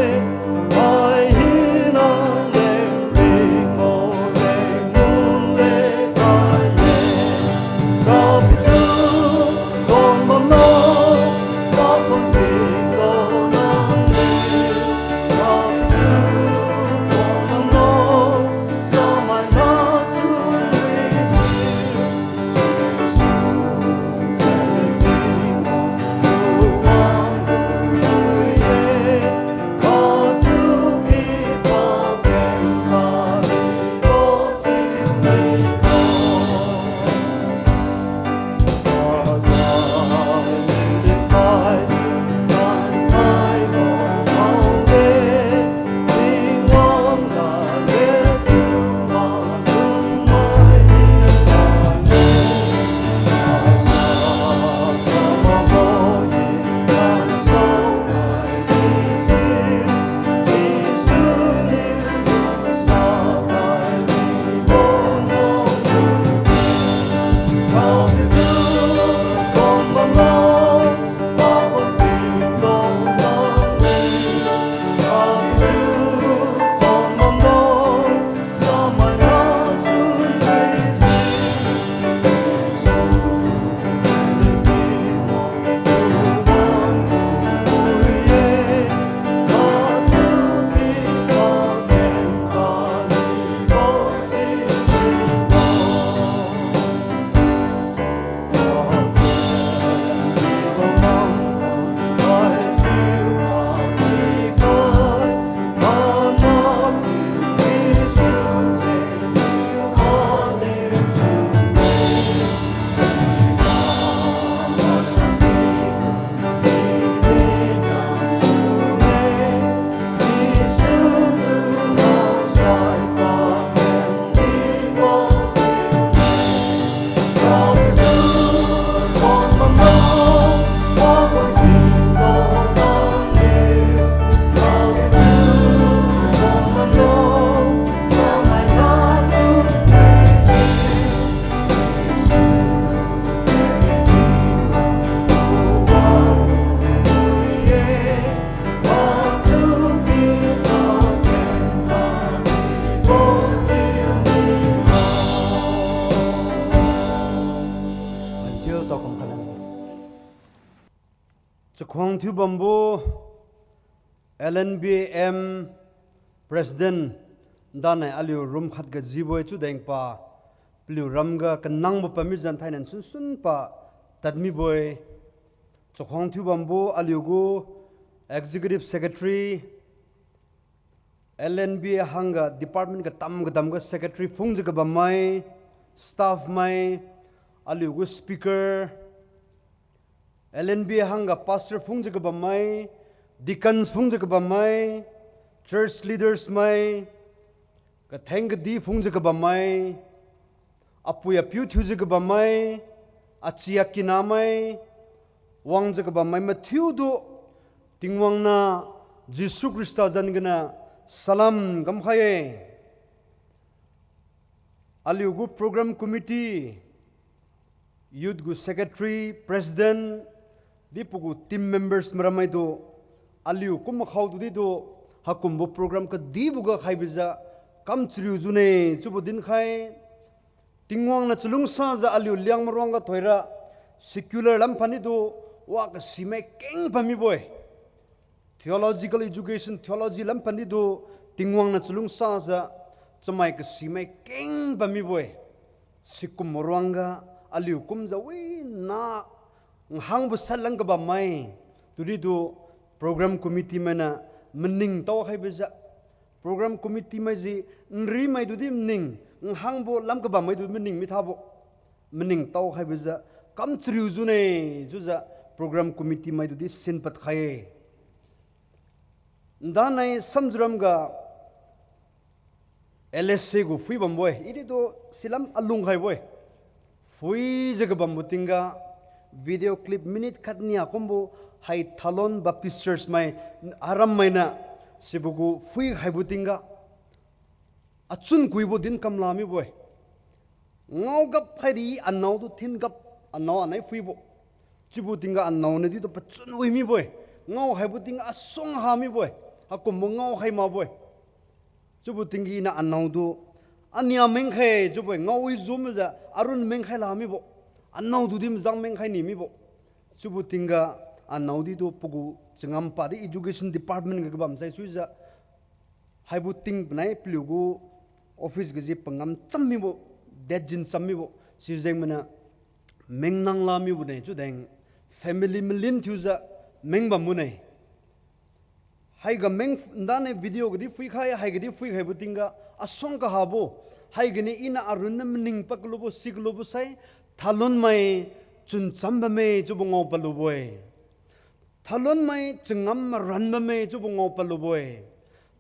Khang thiu bambo L N B M President danai aliu room khat ga jibo-e chiu dengpa, paliu ramga kanangbo pami zan thainai sunsun pa tadmibo-e. Chakhang thiu bambo aliu gu Executive Secretary, L N B hangga department katam katam ga secretary phungjiu kabammai, staff mai, aliu gu speaker, L N B hangga pastor phungjiu kabammai, deacons phungjiu kabammai, church leaders mai, katheng kadi phungjiu kabammai, apui apiu thiujiu kabammai, achi akinamai, wangjiu kabammai mathiutu, Tingwang niu Jesu Khrista zan gana salam kamkhai-e. Aliu gu program committee, youth gu secretary, president, di pagu team members maramaitu, aliu kum makhao tu ditu, haikumbo program kadibo ga khaibijiu, kam chariu june, chiubo dinkhai, Tingwang niu chalungsajiu aliu Liangmai ruangga thoira, secular lamphan ditu, wa kasimai keng pamibo-e. Theological education, theology lamphan ditu, Tingwang niu chalungsajiu, chamai kasimai keng pamibo-e. Sikum ruangga, aliu kumjiu wina, nhangbo satlang kabammai, tu ditu, program committee mainiu, maningtao khaibijiu, program committee maiji, nrimaitu di maning, nhangbo lam kabammaitu maning mithabo, maningtao khaibijiu, kam chariu june, chiujiu, program committee maitu di sinpad khai-e. Ndanai Samziuram ga L S A gu phui bambo-e, i ditu silam alung khaibo-e. Phuijiu kabambo tingga, video clip minute khatnia kumbo, hai Thalon Baptist Church mai, aram mainiu, sibo gu phui khaibo tingga, achun kuibo din kamla mibo-e. Ngao gap khaidi anao tu thin gap, anao anai phuibo. Chiubo tingga anao niu ditu pachun wi mibo-e. Ngao khaibo tingga asuang ha mibo-e. Haikumbo ngao khai makbo-e. Chiubo tingga iniu anao tu, ania mengkhai chiubo-e, ngao wi jumjiu arun mengkhai la mibo. Anao tu di mazang mengkhai ni mibo. Chiubo tingga anao ditu pagu changam padi education department ga kabam sai suijiu, haibo ting panai paliu gu office gaji pangam cham mibo, dead jin cham mibo, sijeng mainiu mengnang la mibo ne chiu deng, family malin thiujiu meng bambo ne. Haiga meng, ndanai video gadi phuikhai, haigadi phuikhaibo tingga, asuang kahabo, haigani iniu arun niu maning pad kalubo, si kalubo sai, Thalon mai chuncham bamme chiubo ngao padlubo-e. Thalon mai changam maran bamme chiubo ngao padlubo-e.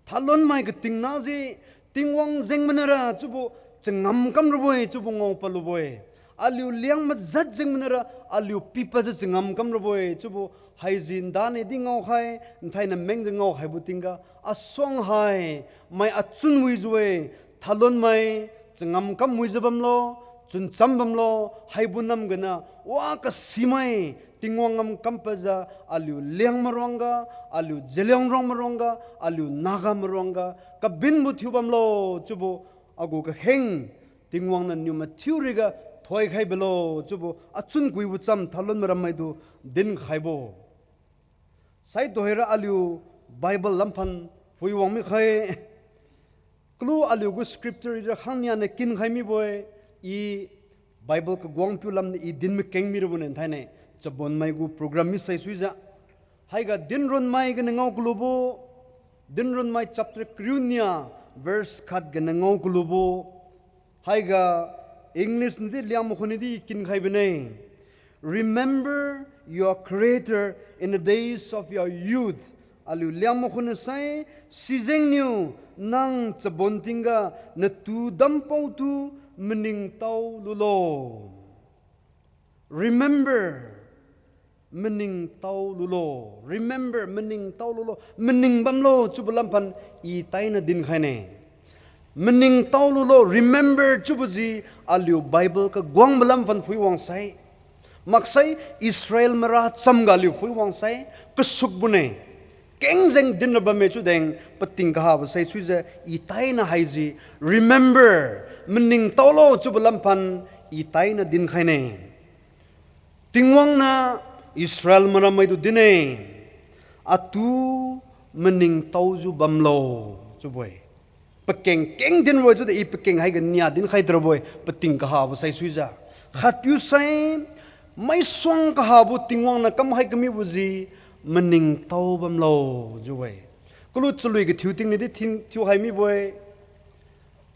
Thalon mai katingna ji, Tingwang jeng manara chiubo changam kam rabo-e chiubo ngao padlubo-e. Aliu Liangmai jat jeng manara aliu pipadjiu changam kam rabo-e chiubo haiji ndanai di ngao khai, nthainiu mengjiu ngao khaibo tingga, asuang hai, mai achun wijiu-e, Thalon mai changam kam wijiu bamlo, chuncham bamlo, haibo nam gana, wa kasimai, Tingwang ngam kam padjiu, aliu Liangmai ruangga, aliu Zeliangrong mai ruangga, aliu Naga mai ruangga, kabinbo thiu bamlo, chiubo, agu kakheng, Tingwang niu niu mathiu riga, thoikhai bilo, chiubo, achun kuibo cham Thalon mai rammai tu, dinkhaibo. Sai tuhoira aliu Bible lamphan phui wang mikhai. Kalu aliu gu scripture ira khangnia niu kinkhai mibo-e, i Bible kaguang piu lamniu i din makeng mirabo ne thainai, chabonmai gu program misai suijiu. Haiga Dinronmai ganiu ngao kalubo, Dinronmai chapter kariu nia, verse khat ganiu ngao kalubo. Haiga English niu di Liangmai khun niu di kinkhai bine. Remember your Creator in the days of your youth. Aliu Liangmai khun niu sai, sijengniu nang chabon tingga natu dampao tu maningtao lulo. Remember, maningtao lulo. Remember, maningtao lulo. Maning bamlo chiubo lamphan i tainiu dinkhaine. Maningtao lulo, remember chiubo ji aliu Bible kaguangbo lamphan phui wangsai. Maksai Israel mara chamga aliu phui wangsai, kasukbone. Keng jeng dinra bamme chiu deng pating kahabo sai suijiu i tainiu haiji, remember, maningtao lo chiubo lamphan i tainiu dinkhaine. Tingwang niu Israel marammai tu din-e, atu maningtaojiu bamlo, chiubo-e. Pakeng keng dinbo-e chiudi i pakeng haiga nia dinkhai tarabo-e, pating kahabo saisuijiu. Khatpiu sai, maisuang kahabo Tingwang niu kamkhai kamibo ji maningtao bamlo, chiubo-e. Kalu chalui kathiu tingniu di thin thiu hai mibo-e.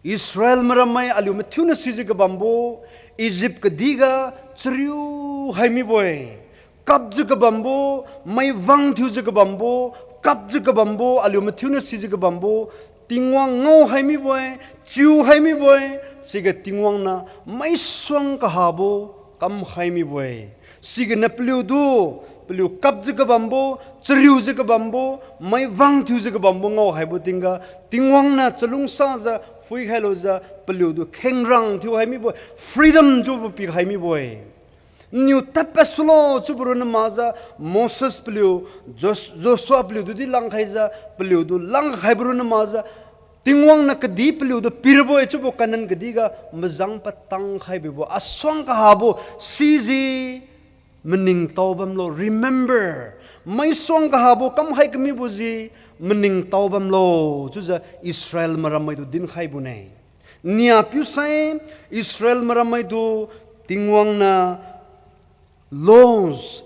Israel marammai aliu mathiuniu sijiu kabambo, Egypt kadihga chariu hai mibo-e. Kapjiu kabambo, maivang thiujiu kabambo, kapjiu kabambo, aliu mathiuniu sijiu kabambo, Tingwang ngao hai mibo-e, chiu hai mibo-e, siga Tingwang niu maisuang kahabo kamkhai mibo-e. Siga niu paliutu, paliu kapjiu kabambo, chariujiu kabambo, maivang thiujiu kabambo ngao haibo tingga, Tingwang niu chalungsajiu phuikhai lujiu paliutu khengrang thiu hai mibo-e, freedom chiubo pikhai mibo-e. Niu tadpad sulo chiubo ronna makjiu, Moses paliu, Jos-, Joshua paliutu di langkhaijiu, paliutu langkhaibo ronna makjiu, Tingwang niu kadih paliutu pirabo-e chiubo Canaan kadihga majang patang khaibibo asuang kahabo, siji maningtao bamlo, remember. Maisuang kahabo kamkhai kamibo ji maningtao bamlo, chiujiu Israel marammai tu dinkhaibo ne. Niapiu sai, Israel marammai tu Tingwang niu laws,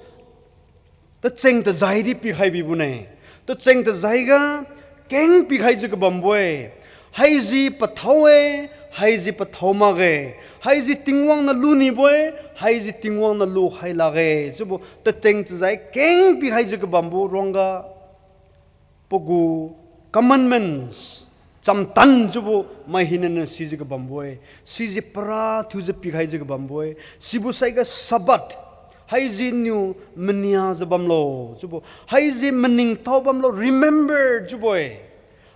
tacheng-tajai di pikhai bibo ne. Tacheng-tajai ga keng pikhaijiu kabambo-e. Haiji pathao-e, haiji pathao makge. Haiji Tingwang niu lunibo-e, haiji Tingwang niu lukhai lakge. Chiubo tacheng-tajai keng pikhaijiu kabambo ruangga pagu commandments, chamtan chiubo mai hinaniu sijiu kabambo-e. Siji para thiujiu pikhaijiu kabambo-e. Sibo saiga Sabbath, haiji niu maniajiu bamlo chiubo. Haiji maningtao bamlo, remember chiubo-e.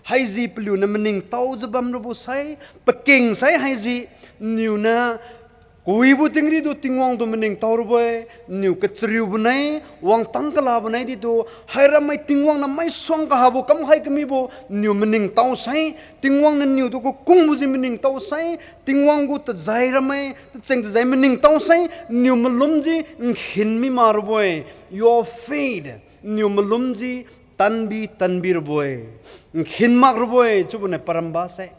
Haiji paliuniu maningtaojiu bamrabo sai, pakeng sai haiji niuniu kawibo tingdi tu Tingwang tu maningtao rabo-e, niu kachariubo nai, wangtang kalabo nai di tu, hairammai Tingwang niu maisuang kahabo kamkhai kamibo niu maningtao sai, Tingwang niu niutu kakungbo ji maningtao sai, Tingwang gu tajai rammai, tacheng-tajai maningtao sai, niu malumji nkhin mi makrabo-e, your faith, niu malumji tanbi tanbi rabo-e, nkhin makrabo-e chiubo niu paramba sai.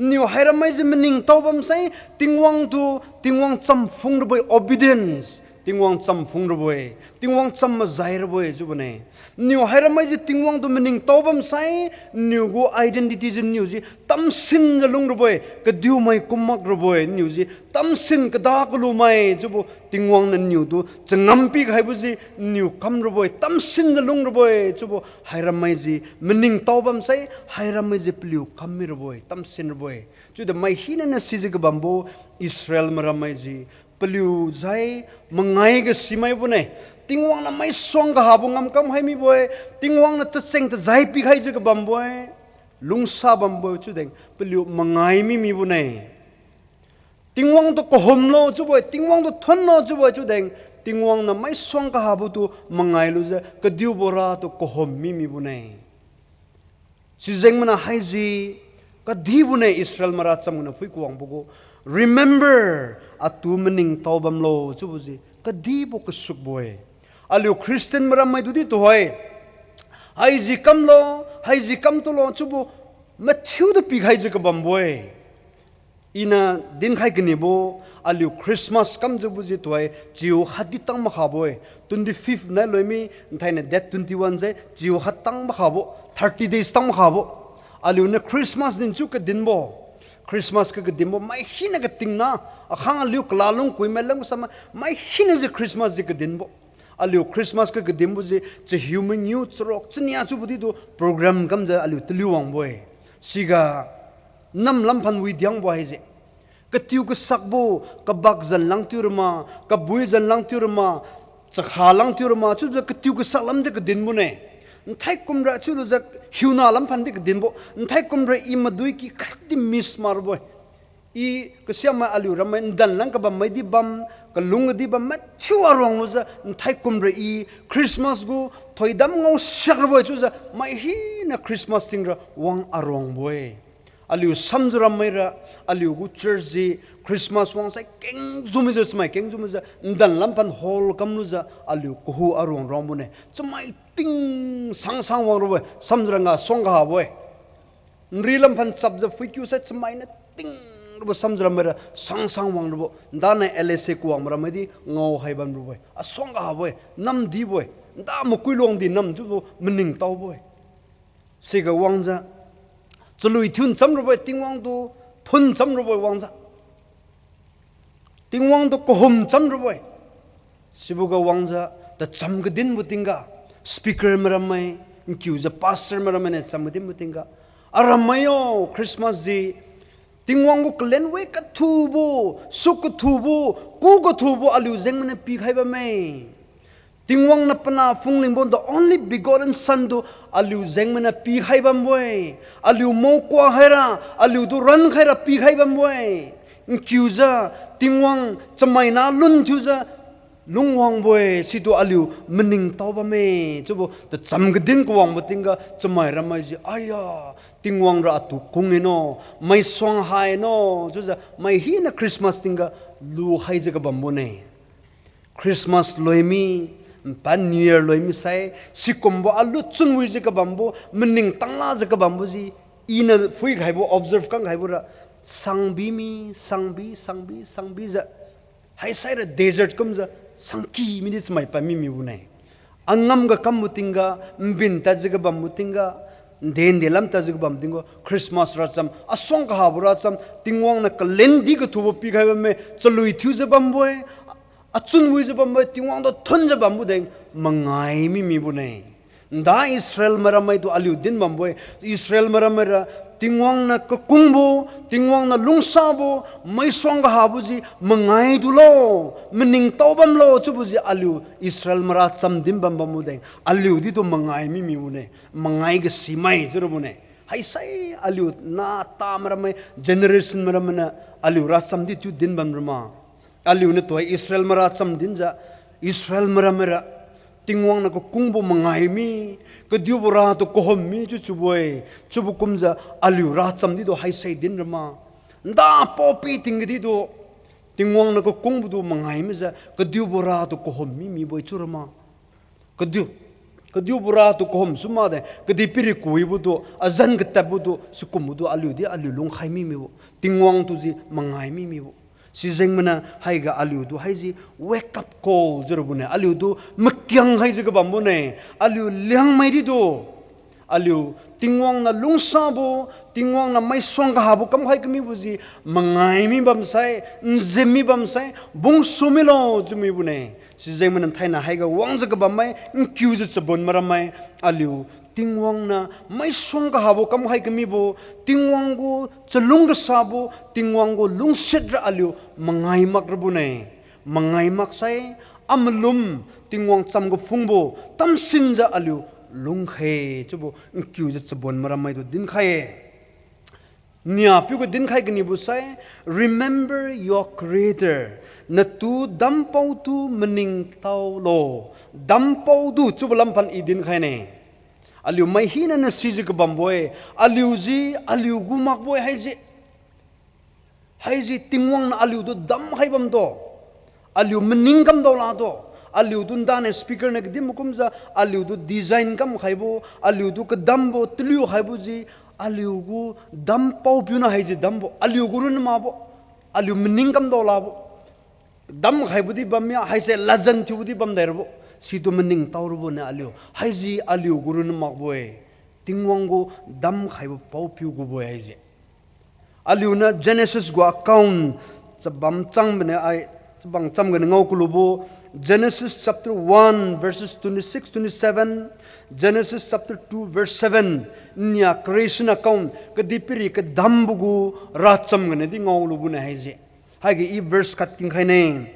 Niu hairammai ji maningtao bam sai, Tingwang tu, Tingwang cham phung rabo-e, obedience, Tingwang cham phung rabo-e, Tingwang cham majai rabo-e chiubo ne. Niu hairammai ji Tingwang tu maningtao bam sai, niu gu identity ji niu ji tamsinjiu lung rabo-e, kadiumai kum mak rabo-e, niu ji tamsin kada kalumai chiubo Tingwang niu niutu changam pikhaibo ji niu kam rabo-e, tamsinjiu lung rabo-e chiubo hairammai ji maningtao bam sai, hairammai ji paliu kam mi rabo-e, tamsin rabo-e. Chiudi mai hinaniu sijiu kabambo Israel marammai ji paliu jai mangai ga simaibo ne. Tingwang niu maisuang kahabo ngamkam hai mibo-e, Tingwang niu tacheng-tajai pikhaijiu kabambo-e, lungsa bambo-e chiudeng paliu mangai mi mibo ne. Tingwang tu kahumlo chiubo-e, Tingwang tu thonlo chiubo-e chiudeng, Tingwang niu maisuang kahabo tu mangai lujiu kadiubo ra tu kahum mi mibo ne. Sijeng mana haiji kadibo ne Israel mara cham ganiu phui kawangbo gu, remember, atu maningtao bamlo chiubo ji kadibo kasukbo-e. Aliu Christian marammai tu di tuhoi, haiji kamlo, haiji kam tulo chiubo mathiutu pikhaijiu kabambo-e. Iniu dinkhai kanibo, aliu Christmas kamjiubo ji tuhoi chiu khatdi tang makhabo-e. Twenty fifth nai loimi, nthainiu date twenty one jai chiu khat tang makhabo, thirty days tang makhabo. Aliuniu Christmas dinchiu kadinbo, Christmas ga kadinbo mai hina katingna, akhang aliu kala lung kuimai lam samai, mai hina ji Christmas ji kadinbo. Aliu Christmas ga kadinbo ji chahiu mangiu charuk chania chiubo di tu program kamjiu aliu taliu wangbo-e. Siga nam lamphan widiangbo haise, katiu kasakbo, kabak zan lang tiu rama, kabui zan lang tiu rama, chakha lang tiu rama chiujiu katiu kasak lamdi kadinbo ne. Nthai kumra chiulujiu hiuna lamphan di kadinbo, nthai kumra i maduiki khatdi miss marbo-e. I kasiamai aliu rammai ndan lang kabammai di bam, kalung di bam mathiu aruang lujiu nthai kumra i Christmas gu thoidam ngao siak rabo-e chiujiu mai hina Christmas tingra wang aruangbo-e. Aliu samjiu rammaira, aliugu church ji Christmas wangsai kengjiu mijiu, chamai kengjiu mijiu, ndan lamphan hall kamlujiu, aliu kahu aruang ruangbone. Chamai ting sang sang wangrabo-e, samjiu ranga suang kahabo-e. Nri lamphan chapjiu phuikiu sai chamaina ting rabo samjiu rammaira sang sang wangrabo. Ndanai L S A kuwang maramai di ngao hai bamrabo-e. Asuang kahabo-e, namdibo-e. Nda makui luang di namjiubo maningtaobo-e. Siga wangjiu, chalui thiu nchamrabo-e, Tingwang tu thun nchamrabo-e wangjiu. Tingwang tu kahum nchamrabo-e. Siboga wangjiu, tacham kadinbo tingga, speaker maramai, nkiujiu pastor maramai niu cham kadinbo tingga, aramai yo, Christmas ji, Tingwang gu kalen wi kathubo, suk kathubo, ku kathubo aliu jengmainiu pikhai bamme. Tingwang niu panah phunglingbo the only begotten Son tu aliu jengmainiu pikhai bambo-e. Aliu mao kua haira, aliutu rankhaira pikhai bambo-e. Nkiujiu, Tingwang chamaina lun thiujiu lungwangbo-e, situ aliu maningtao bamme. Chiubo tacham kadin kawangbo tingga chamai ramai ji, aya, Tingwang ra atu kung-e no, maisuang hai no, chiujiu mai hina Christmas tingga lukhaijiu kabambone. Christmas loimi, npan New Year loimi sai, sikumbo alu chunwijiu kabambo, maningtang lajiu kabambo ji, iniu phuikhaibo, observe kangkhaibo ra, sangbi mi, sangbi, sangbi, sangbijiu, haisaira desert kumjiu, sangky midi chamai pami mibone. Angamga kambo tingga, nbin tadjiu kabambo tingga, nde nde lam tadjiu kabam tingga, Christmas racham, asuang kahabo racham, Tingwang niu kalen di kathubo pikhai bamme, chalui thiujiu bambo-e, achunwijiu bambo-e, Tingwang tu thunjiu bambo deng, mangai mi mibone. Nda Israel maramai tu aliu din bambo-e, Israel maramai ra, Tingwang niu kakungbo, Tingwang niu lungsabo, maisuang kahabo ji mangai tulo, maningtao bamlo chiubo ji aliu Israel mara cham din bam bambo deng, aliu ditu mangai mi mibone, mangai ga simai chiurabone. Haisai aliu nata maramai, generation maramai niu aliu racham ditu din bamrama. Aliuniu tuhoi Israel mara cham dinjiu, Israel maramai ra, Tingwang niu kakungbo mangai mi, kadiubo ratu kahum mi chiu chiubo-e, chiubo kumjiu aliu racham ditu haisai din rama. Nda paopi ting kaditu, Tingwang niu kakungbo tu mangai mijiu, kadiubo ratu kahum mi mibo-e chiu rama. Kadiu, kadiubo ratu kahum su makde, kadihpiri kuibo tu, azan katadbo tu, sikumbo tu aliu di aliu lungkhai mi mibo. Tingwang tu ji mangai mi mibo. Sijengmainiu haiga aliutu haisi wake up call chiurabone, aliutu makiang khaijiu kabambone, aliu Liangmai ditu. Aliu Tingwang niu lungsabo, Tingwang niu maisuang kahabo kamkhai kamibo ji, mangai mi bamsai, nzim mi bamsai, bungsu milo chiu mibone. Sijengmainiu thainai haiga wangjiu kabammai, nkiujiu chabon maramai, aliu Tingwang niu maisuang kahabo kamkhai kamibo, Tingwang gu chalung kasabo, Tingwang gu lungsiat ra aliu mangai mak rabone. Mangai maksai, amalum Tingwang cham kaphungbo tamsinjiu aliu lungkhe chiubo nkiujiu chabon maramaitu dinkhai-e. Niapiu ga dinkhai kanibo sai, remember your Creator. Natu dampaotu maningtaolo. Dampaotu chiubo lamphan I dinkhaine. Aliu mai hina niu sijiu kabambo-e, aliu ji, aliu gu makbo-e haiji. Haiji Tingwang niu aliutu damkhai bamtu. Aliu maning kamdao latu. Aliutu ndane speaker niu kadin makumjiu, aliutu design kamkhaibo, aliutu kadambo, taliu khaibo ji, aliu gu dampao piu niu haiji dambo, aliu gu run makbo, aliu maning kamdao lakbo. Damkhaibo di bammia, haise ladjan thiubo di bamdai rabo. Situ maningtao rabo niu aliu. Haiji aliu gu run makbo-e. Tingwang gu damkhaibo paopiu gubo-e haiji. Aliuniu Genesis gu account chabam chang bane ai, chabang cham gane ngao kalubo, Genesis chapter one verses twenty-six, twenty-seven, Genesis chapter two verse seven, nia creation account, kadihpiri kadambo gu racham gane di ngao lubo ne haiji. Haige i verse khat kingkhai ne.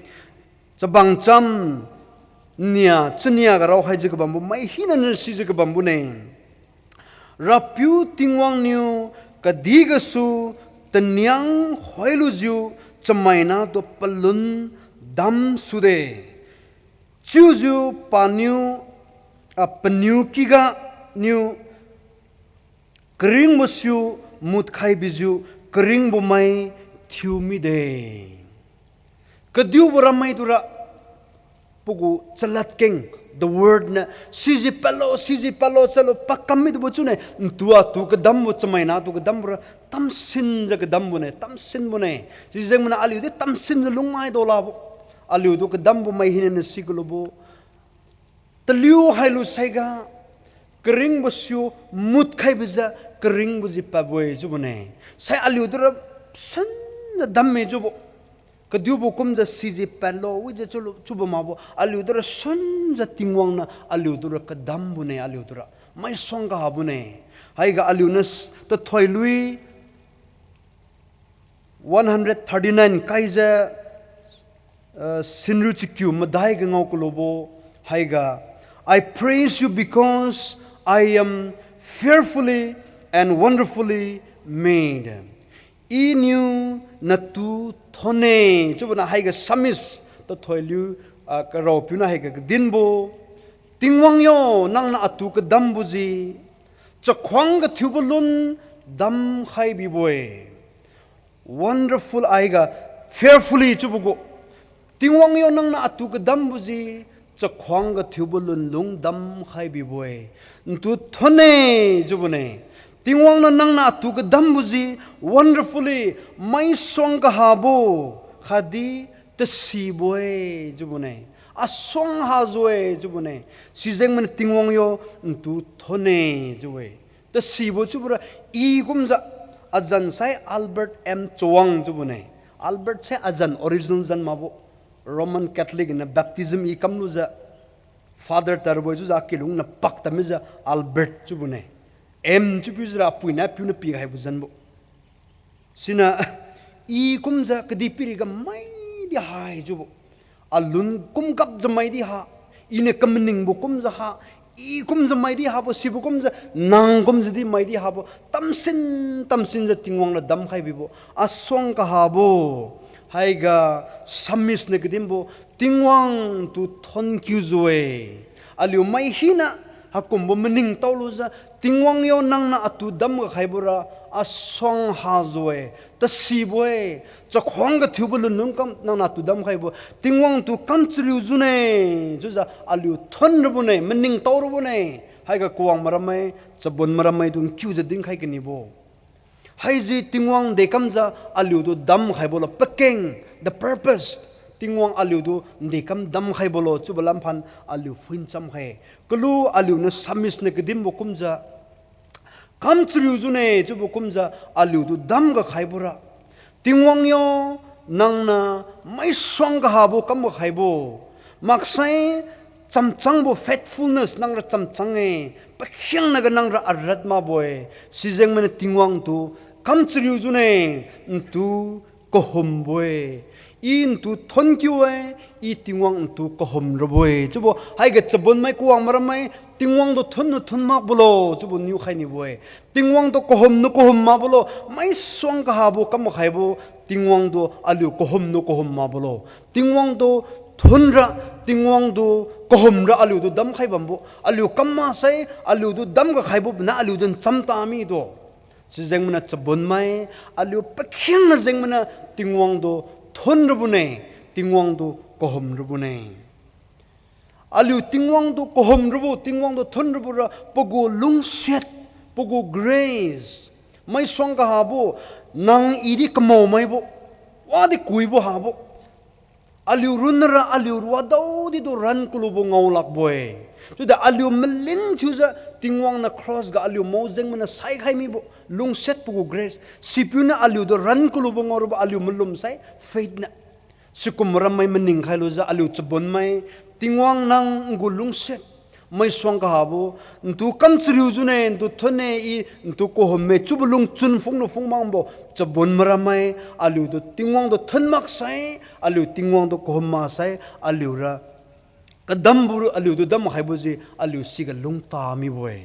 Chabang cham nia, chania ga raokhaijiu kabambo, mai hina niu sijiu kabambo ne. Rapiu Tingwang niu kadih gasu taniang khoilujiu chamaina tu palun damsude. Chiujiu paniu, ah, paniu kiga niu karingbo siu mutkhai bijiu karingbo mai thiu mide. Kadiubo rammai tura pagu chalad keng, the word niu, siji padlo, siji padlo, chalo pakam midubo chiune, ntu atu kadambo chamaina atu kadambora tamsinjiu kadambo ne, tamsinbo ne. Sijeng maniu aliudi tamsinjiu lungmai daolabo. Aliutu kadambo mai hina niu si kalubo. Taliu hailu saiga, karingbo siu mutkhai bijiu, karingbo ji padbo-e chiubo ne. Sai aliutura sunjiu damme chiubo. Kadiubo kumjiu siji padlo, wijiu chiulo, chiubo makbo, aliutura sunjiu Tingwang niu aliutura kadambo ne, aliutura maisuang kahabo ne. Haiga aliuniu s-, tathoilui one hundred thirty-nine kaijiu, uh, sinru chakiu madai ga ngao kalubo, haiga, I praise you because I am fearfully and wonderfully made. Iniu natu thonne, chiubo niu haiga psalmist tathoiliu, ah, karaopiu niu haiga kadinbo. Tingwang yo, nangniu atu kadambo ji, chakhuang kathiubo lun damkhai bibo-e. Wonderful haiga fearfully chiubo gu. Tingwang yo, nangniu atu kadambo ji, chakhuang kathiubo lunlung damkhai bibo-e. Ntu thonne chiubo ne. Tingwang niu nangniu atu kadambo ji, wonderfully, maisuang kahabo, khatdi tasibo-e chiubo ne. Asuang hajiu-e chiubo ne. Sijeng maniu Tingwang yo, ntu thonne chiu-e. Tasibo chiubora, i kumjiu, azan sai Albert M Chawang chiubo ne. Albert sai azan original zan makbo. Roman Catholic niu baptism i kamlujiu, Father tarbo-e chiujiu akilung niu pak tamijiu Albert chiubo ne. M chiubo jira apui niu apiu niu pikhaibo zanbo. Siniu, i kumjiu kadihpiriga maidi hai chiubo. Alun kum gapjiu maidi ha. Iniu kamaningbo kumjiu ha. I kumjiu maidi habo, sibo kumjiu, nang kumjiu di maidi habo. Tamsin, tamsinjiu Tingwang niu damkhai bibo. Asuang kahabo. Haiga psalmist niu kadinbo, Tingwang tu thonkiujiu-e. Aliu mai hina, haikumbo maningtao lujiu, Tingwang yo nangniu atu damga khaibora, asuang hajiu-e, tasibo-e, chakhuang kathiubo lunlung kam nangniu atu damkhaibo, Tingwang tu kam chariu jiune, chiujiu aliu thon rabo ne, maningtao rabo ne, haiga kawang marammai, chabon marammai tu nkiujiu dinkhai kanibo. Haiji Tingwang dekamjiu aliutu damkhaibo lo pakeng, the purpose, Tingwang aliutu dekam damkhaibo lo chiubo lamphan aliu phuincham khai. Kalu aliuniu psalmist niu kadinbo kumjiu, kam chariu jiune chiubo kumjiu aliutu damga khaibora, Tingwang yo, nangniu maisuang kahabo kamga khaibo. Maksai chamchangbo faithfulness nangra chamchang-e, pakhiangnaga nangra arat makbo-e. Sijeng maniu Tingwang tu kam chariu jiune, ntu kahumbo-e. I ntu thonkiu-e, i Tingwang ntu kahum rabo-e. Chiubo haiga chabonmai kawang marammai, Tingwang tu thonniu thon makbo lo chiubo niukhai nibo-e. Tingwang tu kahumniu kahum makbo lo, maisuang kahabo kamkhaibo, Tingwang tu aliu kahumniu kahum makbo lo. Tingwang tu thonra, Tingwang tu kahumra aliutu damkhai bambo. Aliu kam maksai, aliutu damga khaibo bina aliutu ncham tami tu. Sijeng maniu chabonmai, aliu pakhiangna jeng maniu Tingwang tu thon rabone, Tingwang tu kahum rabone. Aliu Tingwang tu kahum rabo, Tingwang tu thon rabora, pagu lungsiat, pagu grace, maisuang kahabo, nang i di kamaomaibo, wadi kuibo habo. Aliu runra aliu ruadaodi tu ran kalubo ngao lakbo-e. Chiudi aliu malin thiujiu Tingwang niu cross ga aliu mao jeng maniu saikhai mibo lungsiat pagu grace. Sipiu niu aliutu ran kalubo ngao rabo aliu malum sai faith niu. Sikum marammai maning khailujiu aliu chabonmai, Tingwang nang ngu lungsiat, maisuang kahabo, ntu kam chariu jiune, ntu thonne i, ntu kahumme chiubo lungchun phunglu phung makbo, chabon marammai, aliutu Tingwang tu thon maksai, aliu Tingwang tu kahum maksai, aliura kadambo aliutu dam khaibo ji, aliu siga lungta mibo-e.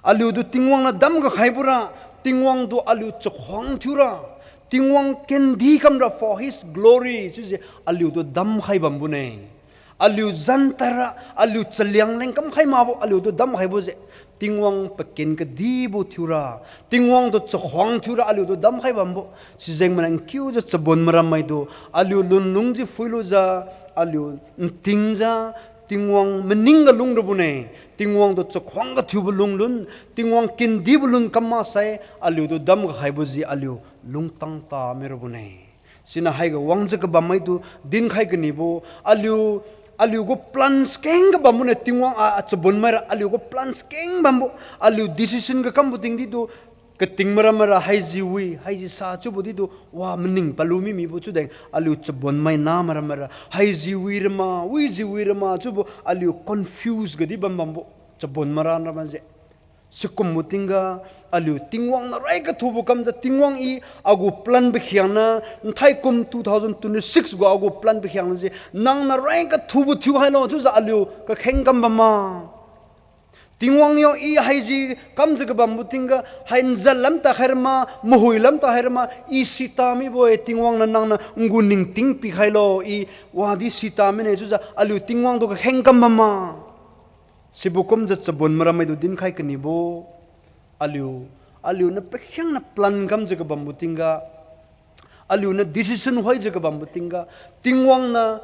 Aliutu Tingwang niu damga khaibora, Tingwang tu aliu chakhuang thiura, Tingwang kendi kamra for His glory chiujiu aliutu damkhai bambone. Aliu zan tadra, aliu chaliang leng kamkhai makbo, aliutu damkhaibo je. Tingwang paken kadibo thiura, Tingwang tu chakhuang thiura aliutu damkhai bambo. Sijeng mana nkiujiu chabon maram maitu, aliu lunlungjiu phuilujiu, aliu ntingjiu, Tingwang maningga lungrabone. Tingwang tu chakhuang kathiubo lunglun, Tingwang kendibo lun kam maksai, aliutu damga khaibo ji aliu lungtang tamirabone. Siniu haiga wangjiu kabammaitu dinkhai kanibo, aliu, aliugu plans keng kabambone Tingwang a, a chabon maira aliugu plans keng bambo, aliu decision ga kambo tingditu, kating maram maira haiji wi, haiji sa chiubo ditu, wa maning palu mimibo chiudeng, aliu chabon maina maram maira, haiji wi rama, wiji wi rama chiubo, aliu confuse gadi bam bambo, chabon maran rama je. Sikumbo tingga, aliu Tingwang nara kathubo kamjiu, Tingwang I agu plan pakhiangna, nthai kum two thousand twenty-six gu agu plan pakhiangna je, nang nara kathubo thiukhailo chiujiu aliu kakheng kam bamma. Tingwang yo, I haiji kamjiu kabambo tingga, hai nzat lam ta khairama, mahui lam ta khairama, I sita mibo-e, Tingwang niu nangniu ngu ningting pikhailo, I wadi sita mine chiujiu aliu Tingwang tu kakheng kam bamma. Sibo kumjiu chabon maram maitu dinkhai kanibo, aliu, aliuniu pakhiangna plan kamjiu kabambo tingga, aliuniu decision hoijiu kabambo tingga, Tingwang niu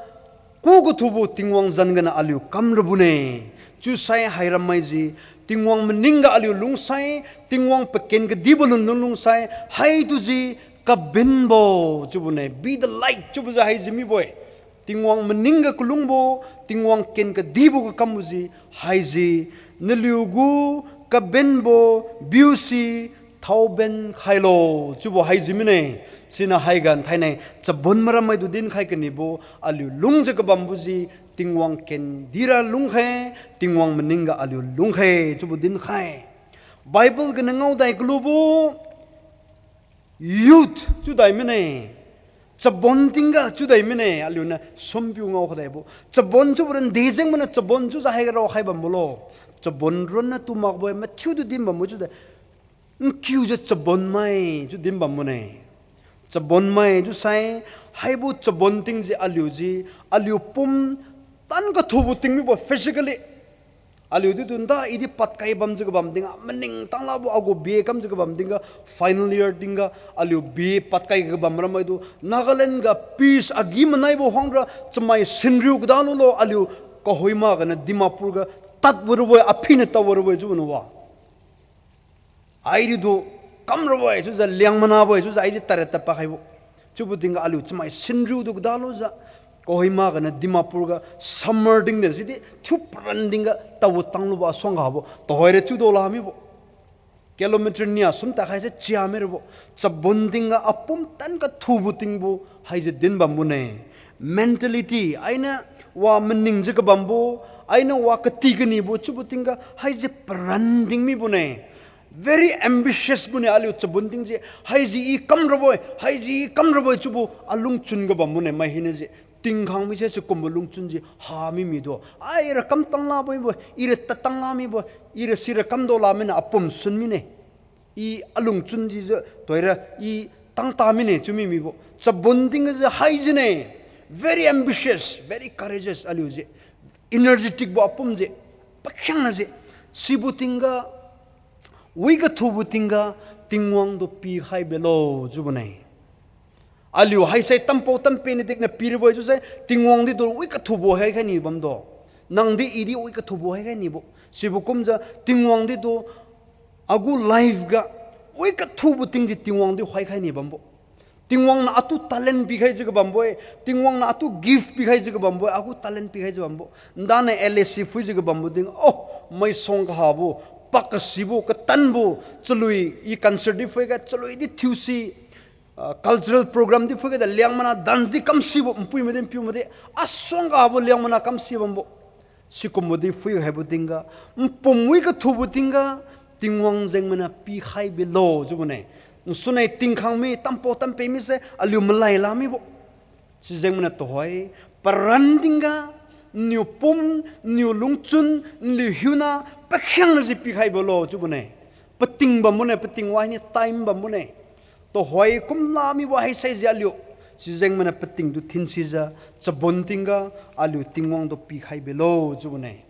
ku kathubo Tingwang zan gana aliu kamrabone. Chiusai hai rammai ji, Tingwang maningga aliu lungsai, Tingwang paken kadibo lunlun lungsai, haitu ji kabenbo chiubone, be the light chiubo ji haiji mibo-e. Tingwang maningga kalungbo, Tingwang ken kadibo ga kambo ji, haiji, naliugu kabenbo biusi thaoben khailo chiubo haiji mine. Siniu haiga nthainai chabon maram maitu dinkhai kanibo, aliu lungjiu kabambo ji, Tingwang kendira lungkhe, Tingwang maningga aliu lungkhe chiubo dinkhai. Bible ganiu ngaodai kalubo youth chiudai mine. Chabon tingga chiudai mine, aliuniu sumpiu ngao khatdaibo. Chabon chiubo randi jeng mana chabon chiujiu haiga raokhai bambo lo. Chabon ronna tu makbo-e, mathiutu din bambo chiude. Nkiujiu chabonmai chiu din bambone. Chabonmai chiusai, haibo chabon tingji aliu ji, aliu pum tan kathubo ting mibo physically. Aliu ditu nda idi padkai bamjiu kabam tingga, maning tanglabo agu B A kamjiu kabam tingga, final year tingga, aliu B A padkai kabam ramaitu, Nagaland ga peace agi manaibo khuangra, chamai sinriu kadalulo, aliu kahoima ganiu Dimapur ga tad warabo-e, aphiniu tad warabo-e chiubo niu wa. Aidi tu kamrabo-e chiujiu, Liangmanabo-e chiujiu, aidi tadra tadpad khaibo. Chiubo tingga aliu chamai sinriutu kadalujiu, Kohima ganiu Dimapur ga summer dingdi sidi thiu paran tingga tawu tanglubo asuang gabo. Tuhoira chiudo la mibo. Kilometer nia sum takhai se chia mirabo. Chabon tingga apum tan kathubo tingbo haiji din bambone. Mentality, ainiu wa maningjiu kabambo, ainiu wa kati kanibo chiubo tingga haiji paran ding mibone. Very ambitious bone aliu chabon tingji, haiji I kamrabo-e, haiji I kamrabo-e chiubo alungchun kabambone mai hina ji. Tingkhang mise sikumbo lungchun ji ha mimidu. Aira kam tangla mibo, ira tad tangla mibo, ira sira kamdo la mine apum sun mine. I alungchun jijiu tuhoira I tangta mine chiu mimibo. Chabon tingga ji haijine. Very ambitious, very courageous aliu ji. Energetic bo apum ji. Pakhiangna ji. Sibo tingga, wi kathubo tingga, Tingwang tu pikhai belo chiubone. Aliu haisai tampao tampe niu dikniu pirabo-e chiusai, Tingwang ditu wi kathubo haikhai ni bamdo. Nangdi Idi wi kathubo haikhai nibo. Sibo kumjiu Tingwang ditu agu life ga wi kathubo tingji Tingwang di haikhai ni bambo. Tingwang niu atu talent pikhaijiu kabambo-e, Tingwang niu atu gift pikhaijiu kabambo-e, agu talent pikhaijiu bambo. Ndaniu L A C phuijiu kabambo ding, oh, maisuang kahabo, pak kasibo, katanbo, chalui, I concert di phuiga, chalui di thiusi, ah, cultural program di phuiga, Liangmai niu dance di kamsibo, npui madi, npiu madi, asuang kahabo Liangmai niu kamsi bambo. Sikumbo di phui haibo tingga, npum wi kathubo tingga, Tingwang jengmainiu pikhai bilo chiubone. Nsunai tingkhang mi, tampao tampe mise, aliu malai la mibo. Sijengmainiu tuhoi, paran tingga, niu pum, niu lungchun, niu hiuna, pakhiangna ji pikhai bilo chiubone. Pating bambone, pating wahini time bambone. Tuhoi kumla mibo haisai ji aliu. Sijeng mainiu pating tu thinsijiu, chabon tingga aliu Tingwang tu pikhai bilo chiubo ne.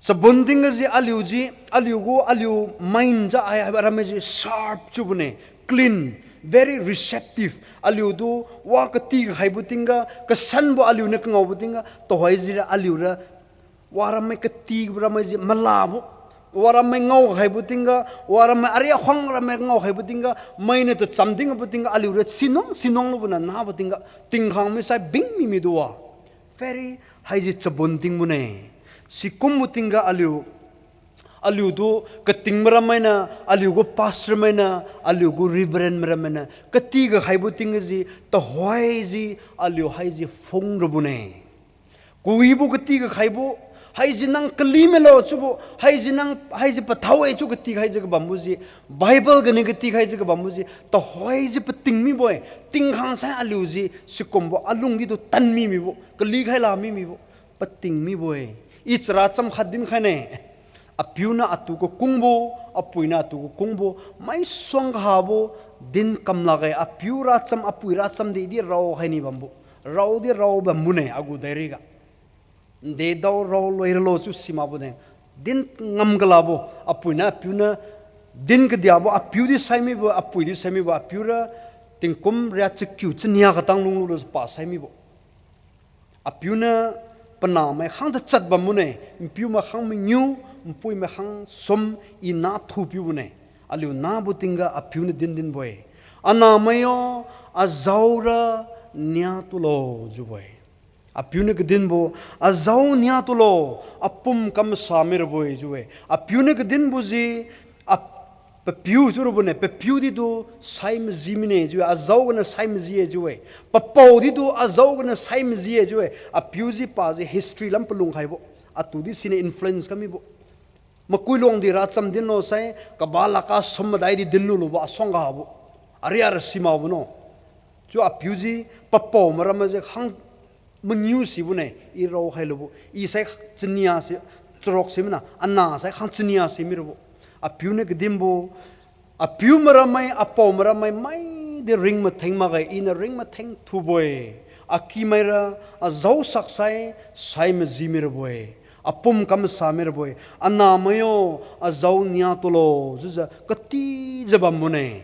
Chabon tingga ji aliu ji, aliu gu, aliu mind ja ai, ai ramai ji sharp chiubo ne, clean, very receptive. Aliu tu wa kati kakhaibo tingga, kasanbo aliu niu kangaobo tingga, tuhoi jira aliura, wa ramai kati ramai ji malabo, wa ramai ngao kakhaibo tingga, wa ramai ariak khuang ramai ngao khaibo tingga, mainiu tacham dingbo tingga, aliura sinuang, sinuang lubo na nabo tingga, tingkhang misai bing mimi duwa. Very haiji chabon tingbo ne. Sikumbo tingga aliu, aliu tu kating maram mainiu, aliu gu pastor mainiu, aliu gu reverend maram mainiu, kati kakhaibo tingga ji, tuhoi ji, aliu haiji phung rabo ne. Kawibo kati kakhaibo, haiji nang kali mailo chiubo, haiji nang, haiji pathao-e chiu kati khaijiu kabambo ji, Bible ganiu kati khaijiu kabambo ji, tuhoi ji pating mibo-e, tingkhang sai aliu ji, sikumbo alungdi tu tan mimibo, kali khai la mimibo, pating mibo-e. I chara cham khat din khaine. Apiu niu atu kakungbo, apui niu atu kakungbo, maisuang kahabo, din kam lakge, apiu racham, apui racham di, di rao khaini bambo. Rao di rao bambo ne, agu diary ga. Ndedao rao loi ralo chiu simakbo de. Din ngam kalabo, apui niu apiu niu, din kadiabo, apiu di saimibo, apui di saimibo, apiura, tingkum ria chakiu chania katang lunglulo pa saimibo. Apiu niu panahmai khang tachat bambo ne, npiumai khang mangiu, npuimai khang sum, i nah thu piubo ne. Aliu nahbo tingga apiu niu din dinbo-e. Anahmai yo, ajaora nia tulo chiubo-e. Apiu niu kadinbo, ajao nia tulo, apum kamsa mirabo-e chiu-e. Apiu niu kadinbo ji, a, papiu chiu rabo ne, papiu di tu sai maji mine chiu-e, ajao ganiu sai maji-e chiu-e. Papao di tu ajao ganiu sai maji-e chiu-e. Apiu ji pa ji history lam palung khaibo. Atu di siniu influence kamibo. Makuiluang di racham dinlo sai, kaba lakh sum madai di dinlu lubo asuang gabo. Ariara simakbo no. Chiu apiu ji, papao maram maji khang mangiu sibo ne, i rao khailubo. I sai chania si, charuk si mina, anah sai khang chania si mirabo. Apiu niu kadinbo, apiu maram mai, apao maram mai, mai di ring matheng makge, iniu ring matheng thubo-e. Akimaira, ajao saksai, sai maji mirabo-e. Apum kamsa mirabo-e. Anahmai yo, ajao nia tulo, chiujiu katijiu bambo ne.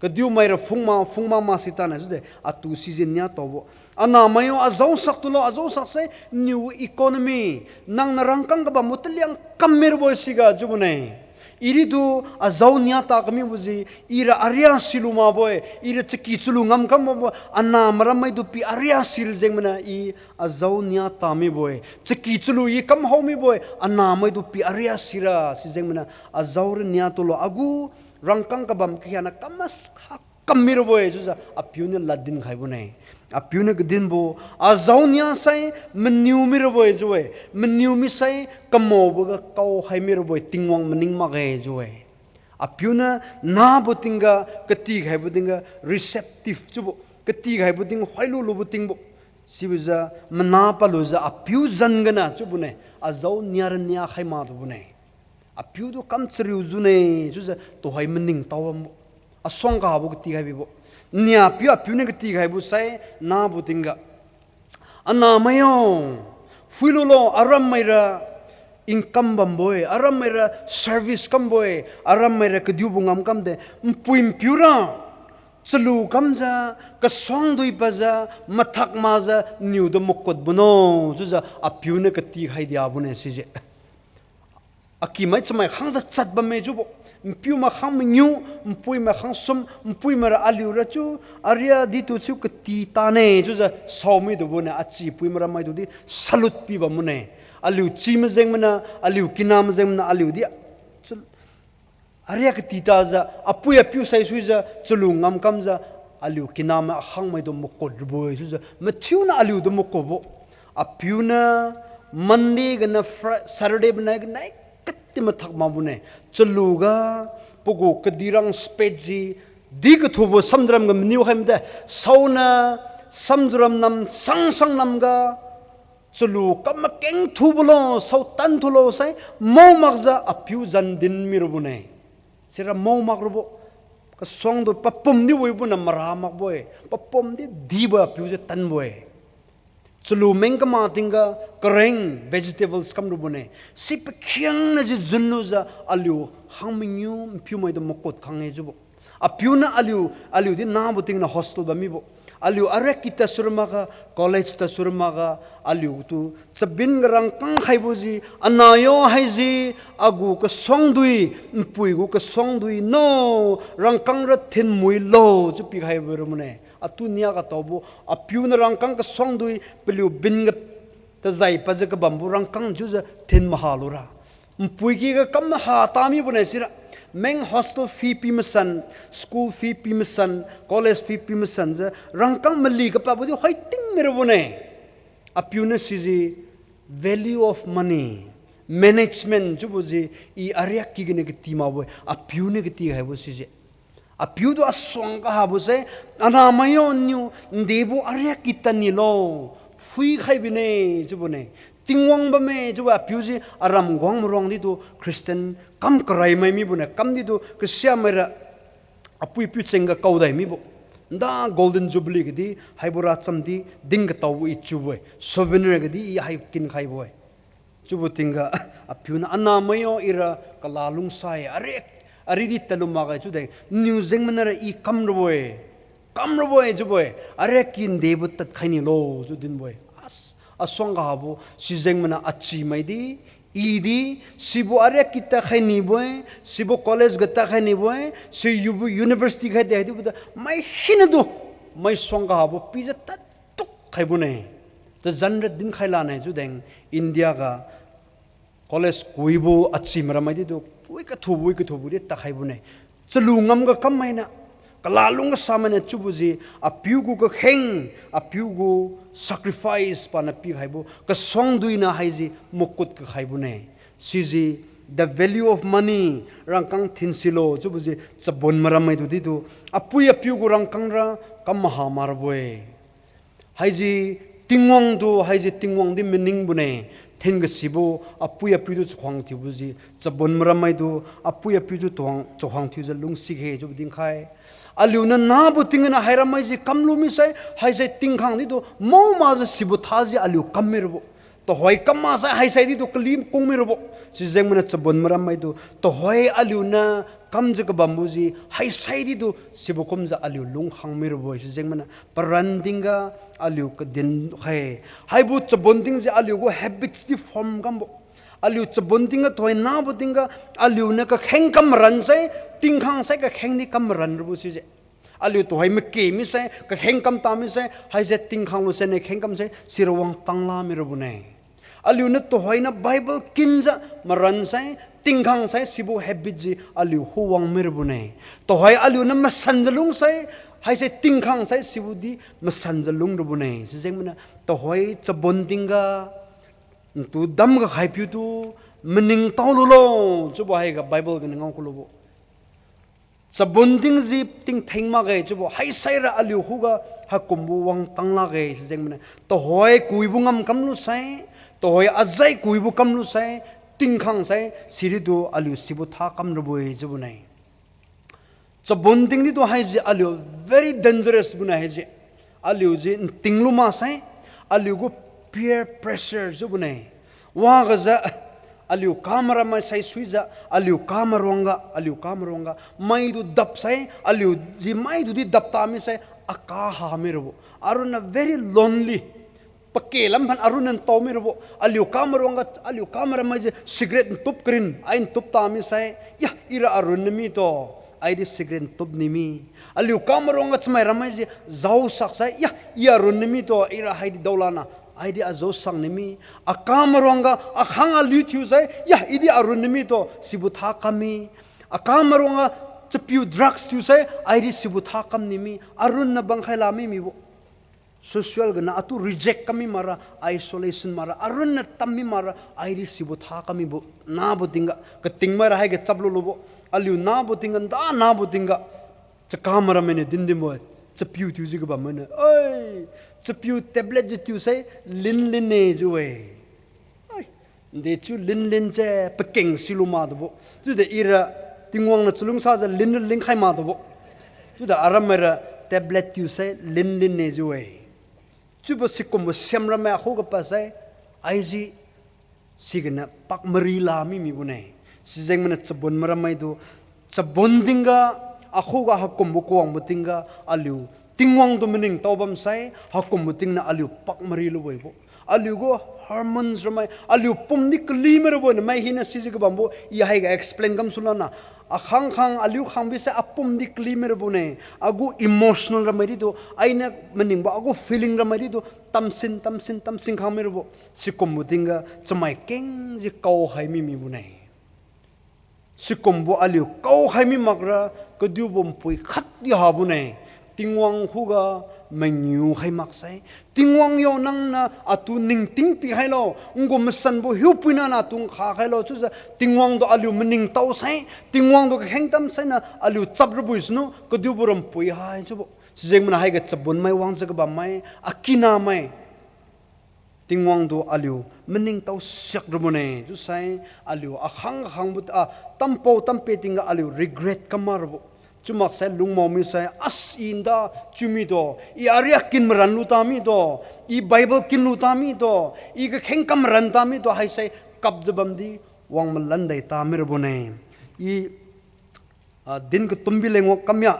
Kadiumaira phungma, phungma ma sitane chiude, atu sijin nia taobo. Anahmai yo, ajao sak tulo, ajao saksai, niu economy, nangniu rangkang kabambo taliang kam mirabo-e siga chiubo ne. Iri tu ajao nia ta kamibo ji, ira aria silu makbo-e, ira chaki chalu ngam kam makbo, anah maram maitu pi aria sira jeng mainiu i ajao nia ta mibo-e, chaki chalu i kamhao mibo-e, anahmai tu pi aria sira sijeng mainiu, ajao ra nia tulo agu, rangkang kabam kahianiu kam mas kha kam mirabo-e chiujiu apiu niu lad din khaibo ne. Apiu niu kadinbo, ajao nia sai maniu mirabo-e chiu-e, maniu misai kamaoboga kao khai mirabo-e, Tingwang maning makge chiu-e. Apiu niu nahbo tingga, kati khaibo tingga, receptive chiubo, kati khaibo ting, khoilu lubo tingbo. Sibojiu, mana palujiu, apiu zan gana chiubo ne, ajao nia ra nia khai makbo ne. Apiu tu kam chariu jiu ne, chiujiu tuhoi maningtao bambo. Asuang gabo kati khaibibo. Nia piu apiu niu kati khaibo sai, nahbo tingga. Anahmai yo, phuilulo, aram maira income bambo-e, aram maira service kambo-e, aram maira kadiubo ngam kamde, npui npiu ra chalu kamjiu, kasuang dui pajiu, mathak makjiu, niu tu makutbo no, chiujiu apiu niu kati khai diabo ne sije. Akimai chamai khang tachat bamme chiubo. Npiumai khang mangiu, npuimai khang sum, npuimai ra aliu ra chiu, aria ditu chiu kati tane chiujiu saomi tubo ne, achi puimai ra maitu di salute pi bambo ne. Aliu chi majeng mainiu, aliu kina majeng mainiu, aliu di, chiu, aria kati tajiu, apui apiu saisuijiu, chalu ngam kamjiu, aliu kinamai akhangmai tu makut rabo-e chiujiu, mathiuniu aliu tu makutbo. Apiu niu Monday ganiu Fri-, Saturday banai ganiu katti mathak makbo ne. Chalu ga, pagu kadirang spade ji, di kathubo samjaram ga maniu khai made. Saoniu samjaram nam sangsang namga, chalu kam makeng thubo lo, saotan thulo sai, mao makjiu apiu zan din mirabo ne. Sira mao mak rabo. Suangdui papum di wibo na mara makbo-e. Papum di dibo apiu jiu tanbo-e. Chalu meng kama tingga kareng vegetables kamrabo ne. Si pakhiangna jiu junlujiu aliu hangmangiu npiumai tu makut khang-e chiubo. Apiu niu aliu, aliu di nabo tingna hostel bam mibo. Aliu ariak kita sura makga, college ta sura makga, aliutu chabin ga rangkang khaibo ji, anah yo haise, agu kasuangdui, npui gu kasuangdui no, rangkang ra thinmui lo, chiu pikhaibo ra mane. Atu nia ga taobo, apiu niu rangkang kasuangdui, paliu bin ga tazai padjiu kabambo rangkang chiujiu thin maha lura. Npui ky ga kam maha ta mibo ne sira. Meng hostel fee pi masan, school fee pi masan, college fee pi masan jiu rangkang mali kapadbo di hoiting mirabo ne. Apiu niu siji value of money, management chiubo ji i ariak ky gani kati makbo-e, apiu niu kati khaibo siji. Apiu tu asuang kahabo sai, anah mai yo niu, ndebo ariak ky tadni lo, phuikhai bine, chiubo ne. Tingwang bamme, chiubo apiu si aram guang maruang di tu Christian kam karai mai mibo ne, kam di tu kasiamaira, apui piu cheng ga kaodai mibo. Nda Golden Jubilee ga di, haibo racham di, ding kataobo i chiubo-e, souvenir ga di i hai kin khaibo-e. Chiubo tingga, apiu niu anah mai yo ira kala lungsa-e, ari, ari di tadlu makge chiu de, niu jengmai niura i kamrabo-e, kamrabo-e chiubo-e, ariak ky ndebo tadkhai ni lo, chiu dinbo-e. As, asuang kahabo, sijengmai niu achi mai di, i di, sibo ariak ky tadkhai nibo-e, sibo college ga tadkhai nibo-e, sibo university khai de hai dibo ta, mai hina du, mai suang kahabo pijiu tadtuk khaibo ne. Tazan ra dinkhai lane chiu deng India ga college kuibo achi maram mai di tu, pui kathubo, pui kathubo di tadkhaibo ne. Chalu ngam ga kam mainiu, kala lung kasa mainiu chiubo ji, apiu gu kakheng, apiu gu sacrifice paniu pikhaibo, kasuangdui niu haise makut kakhaibo ne. Siji, the value of money, rangkang thin silo chiubo ji, chabon maram mai tu di tu, apui apiu gu rangkang ra kam maha marabo-e. Haise Tingwang tu, haise Tingwang di maningbo ne, thin kasibo, apui apiu tu chakhuang thiubo ji, chabon maram mai tu, apui apiu tu chakhuang, chakhuang thiujiu lungsi khe chiubo dinkhai. Aliu niu nabo tingga niu hairam mai ji kamlu misai, haise tingkhang di tu, mao makjiu sibo tha ji aliu kam mirabo. Tuhoi kam maksai haisai di tu kali kung mirabo. Sijengmai niu chabon maram mai tu, tuhoi aliu niu kamjiu kabambo ji, haisai di tu sibo kumjiu aliu lungkhang mirabo-e. Sijengmai niu paran tingga aliu kadin khai. Haibo chabon ting ji aliu gu habits di form kambo. Aliu chabon tingga tuhoi nabo tingga aliu niu kakheng kam maran sai, tingkhang sai kakheng di kam maran rabo siji. Aliu tuhoi make misai, kakheng kam ta misai, haise tingkhang lu sai niu kheng kam sai, sira wang tangla mirabo ne. Aliu niu tuhoi niu Bible kinjiu maran sai, tingkhang sai sibo habit ji aliu khu wang mirabo ne. Tuhoi aliu niu masanjiu lung sai, haise tingkhang sai sibo di masanjiu lung rabo ne. Sijengmai niu tuhoi chabon tingga ntu dam kakhai piu tu maningtao lulo, chiubo haiga Bible ga ningao kulubo. Chabon ting ji tingtheng makge chiubo, haisaira aliu khuga haikumbo wang tang lakge sijengmai niu. Tuhoi kuibo ngam kamlu sai, tuhoi azai kuibo kamlu sai, tingkhang sai, sidi tu aliu sibo tha kam rabo-e chiubo ne. Chabon ting di tu haise aliu very dangerous bo nai haise. Aliu ji nting lu maksai, aliu gu peer pressure chiubo ne. Wagajiu, aliu kamara mai saisuijiu, aliu kamaruangga, aliu kamaruangga, maitu dap sai, aliu ji maitu di dap ta misai, aka ha mirabo. Arunniu very lonely. Pake lamphan arunniu ntao mirabo. Aliu kamaruangga, aliu kamara maiji cigarette ntup karin, ai ntup ta misai, ya, ira arun ni mi to, aidi cigarette ntup ni mi. Aliu kamaruangga chamai ra maiji, jao sak sai, ya, i arun ni mi to, ira haidi daolana, aidi ajao sak ni mi. Akamaruangga akhang aliu thiu sai, ya, idi arun ni mi to, sibo tha kam mi. Akamaruangga chapiu drugs thiu sai, aidi sibo tha kam ni mi. Arunniu bangkhai la mi mibo. Social gana atu reject kam mi makra, isolation makra, arunniu tam mi makra, aidi sibo tha kam mibo, nabo tingga, kating maira haiga chap lulubo, aliu nabo tingga, nda nabo tingga, chakam maira mainiu din dinbo, chapiu thiujiu kabam mainiu, oi, chapiu tablet jiu thiu sai, lin lin ne jiu-e. Ai, nde chiu lin lin se pakeng silu maktubo. Chiudi ira Tingwang niu chalungsajiu lin lin khai maktubo. Chiudi aram maira tablet tiusai lin-linne jiu-e. Chiubo sikumbo siam ramai akhuga pasai, aiji sigana pakmari la mimibone. Sijeng mana chabon maram maitu, chabon tingga, akhuga hakumbo kawangbo tingga aliu Tingwang tu maningtao bamsai, hakumbo tingna aliu pakmari lubo-e bo. Aliugu hormones ramai, aliu pumdi kali mai rabo-e, namai hina sijiu kabambo, i haiga explain kamsu lana. Akhang khang, aliu khang bisai apumdi kali mai rabo-e. Agu emotional ramai ditu, ainiu maningbo, agu feeling ramai ditu, tamsin, tamsin, tamsin khang mai rabo. Sikumbo tingga, chamai kengjiu kaokhai mimibone. Sikumbo aliu kaokhai mi makra, kadiubo npui khatdi habone. Tingwang khuga mangiu khai maksai. Tingwang yo nangniu atu ningting pikhailo. Nggu masanbo hiupuina natu nkha khailo. Chiujiu Tingwang tu aliu maningtao sai. Tingwang tu kakheng tam sainiu aliu chap rabo-e siniu. Kadiubo ra npui hai chiubo. Sijeng mana haiga chabon mai wangjiu kabammai. Akina mai. Tingwang tu aliu maningtao siak rabone, chiusai aliu akhang khangbo, ah, tampao tampe tingga aliu regret kam ma rabo. Chiu maksai lungmao misai, as i nda chiu mitu, i ariak kin maran luta mitu, i Bible kin luta mitu, i kakheng kam maran ta mitu, haisai kapjiu bamdi wang malan dai ta mi rabone. I Ah, din katumbi leng wang kamya.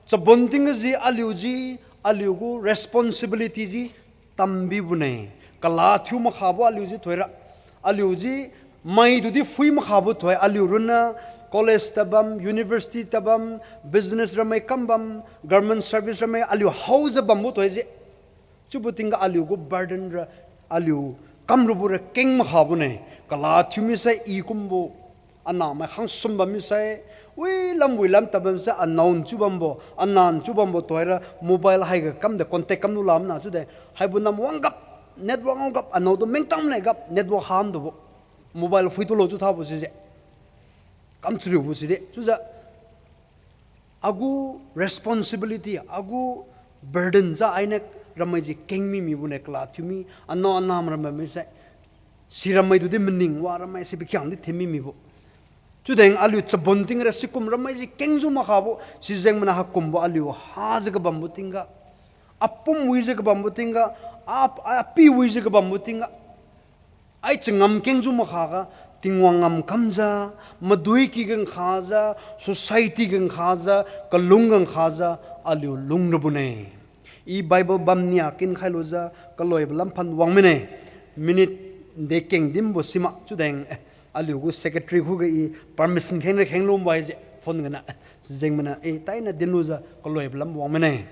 Chabon tingga ji aliu ji, aliugu responsibility ji tambibone. Kala thiu makhabo aliu ji thoira. Aliu ji maidudi phui makhabo thoi aliu runniu college tabam, university tabam, business ramai kambam, government service ramai aliu haojiu bambo thoi ji. Chiubo tingga aliugu burden ra, aliu kamrabo ra keng makhabone. Kala thiu misai i kumbo, anamai khangsum bam misai, wilam wilam tabam sai anao nchiu bambo, anah nchiu bambo thoira mobile haiga kamde contact kamlu lamna chiude. Haibo nam wang gap, network wang gap, anao tu mengtang nai gap, network hamdubo. Mobile phuitu lo chiu thabo sije. Kamchariubo sidi. Chiujiu agu responsibility, agu burden ja ainiu ramai ji keng mi mibone kala thiu mi, anao anam ramai misai. Si ramai tudi maning wa ramai si pakhiangdi thin mi mibo. Chiudeng aliu chabon tingra sikum ramai ji kengjiu makhabo, sijeng mana hakumbo aliu hajiu kabambo tingga, apum wijiu kabambo tingga, ap-, api wijiu kabambo tingga. Ai changam kengjiu makhaga, Tingwang ngamkamjiu, madui ky gangkhajiu, society gangkhajiu, kalung gangkhajiu, aliu lung rabone. I Bible bam nia kin khailujiu, kaloibo lamphan wang mine. Minute dekeng dinbo sima chiudeng, eh, aliugu secretary khuga i permission khengra kheng lumbo haise phone gana. Sijeng mana, eh, tainiu dinlujiu kaloibo lam wang mine.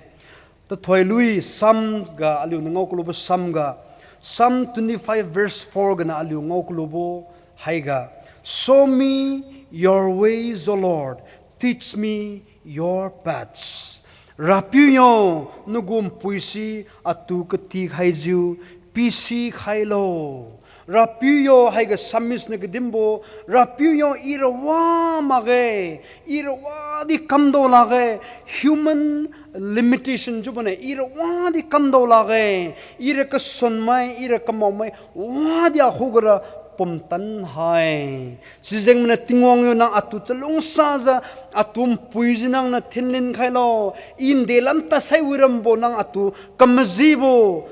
Tathoilui Psalm ga aliuniu ngao kalubo Psalm ga, Psalm twenty-five verse four gana aliu ngao kalubo haiga, Show me your ways, O Lord, teach me your paths. Rapiu yo, nagu npuisi atu kati khaijiu pisi khailo. Rapiu yo haiga psalmist niu kadinbo, Rapiu yo ira wa makge, ira wadi kamdao lakge, human limitation chiubone, ira wadi kamdao lakge, ira kasunmai, ira kamaomai, wadi akhugara pumtan hai. Sijeng mana Tingwang yo nang atu chalungsajiu, atu npuiji nangniu thinlin khailo, i nde lam tasai wirambo nang atu kamajibo,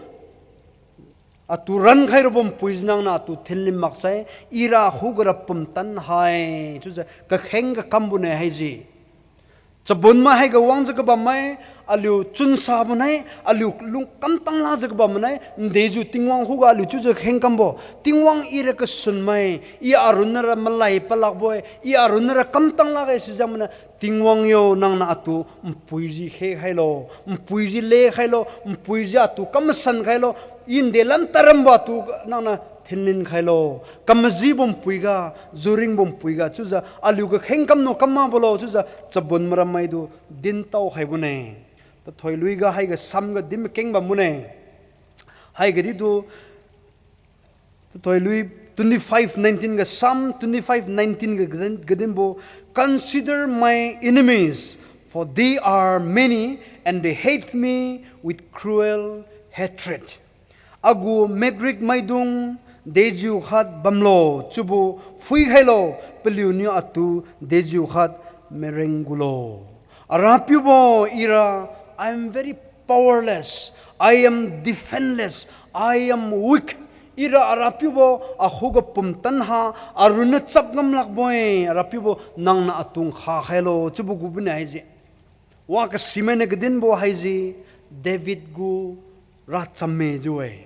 atu rankhai rabo npuiji nangniu atu thinlin maksai, ira khugara pumtan hai, chiujiu kakheng kakambo ne haiji. Chabonmai haiga wangjiu kabammai, aliu chunsabo nai, aliu lung kamtang lakjiu kabam nai, ndejiu Tingwang khuga aliu chiujiu kheng kambo, Tingwang ira kasunmai, i arunnara malai palakbo-e, i arunnara kamtang lakge sijeng mana, Tingwang yo nangniu atu npuiji khe khailo, npuiji le khailo, npuiji atu kamasan khailo, i nde lam tarambo atu nangniu thinlin khailo, kamajibo npuiga, juringbo npuiga, chiujiu aliu kakheng kamnu kam makbo lo, chiujiu chabon maram maitu dintao khaibo ne. Tathoiluiga haiga Psalm ga din makeng bambo ne. Haiga ditu, Tathoilui twenty-five nineteen ga, Psalm twenty-five nineteen ga gadin, gadinbo, Consider my enemies, for they are many, and they hate me with cruel hatred. Agu makrik maidung dejiu khat bamlo, chiubo phuikhailo, paliuniu atu dejiu khat mareng gulo. Arapiubo, ira, I am very powerless, I am defenseless, I am weak. Ira Arapiubo, akhuga pumtan ha, arunniu chap ngam lakbo-e, Arapiubo, nangniu atu nkha khailo, chiubo gu bine haise. Wa kasimainiu kadinbo haise, David gu rachamme chiu-e.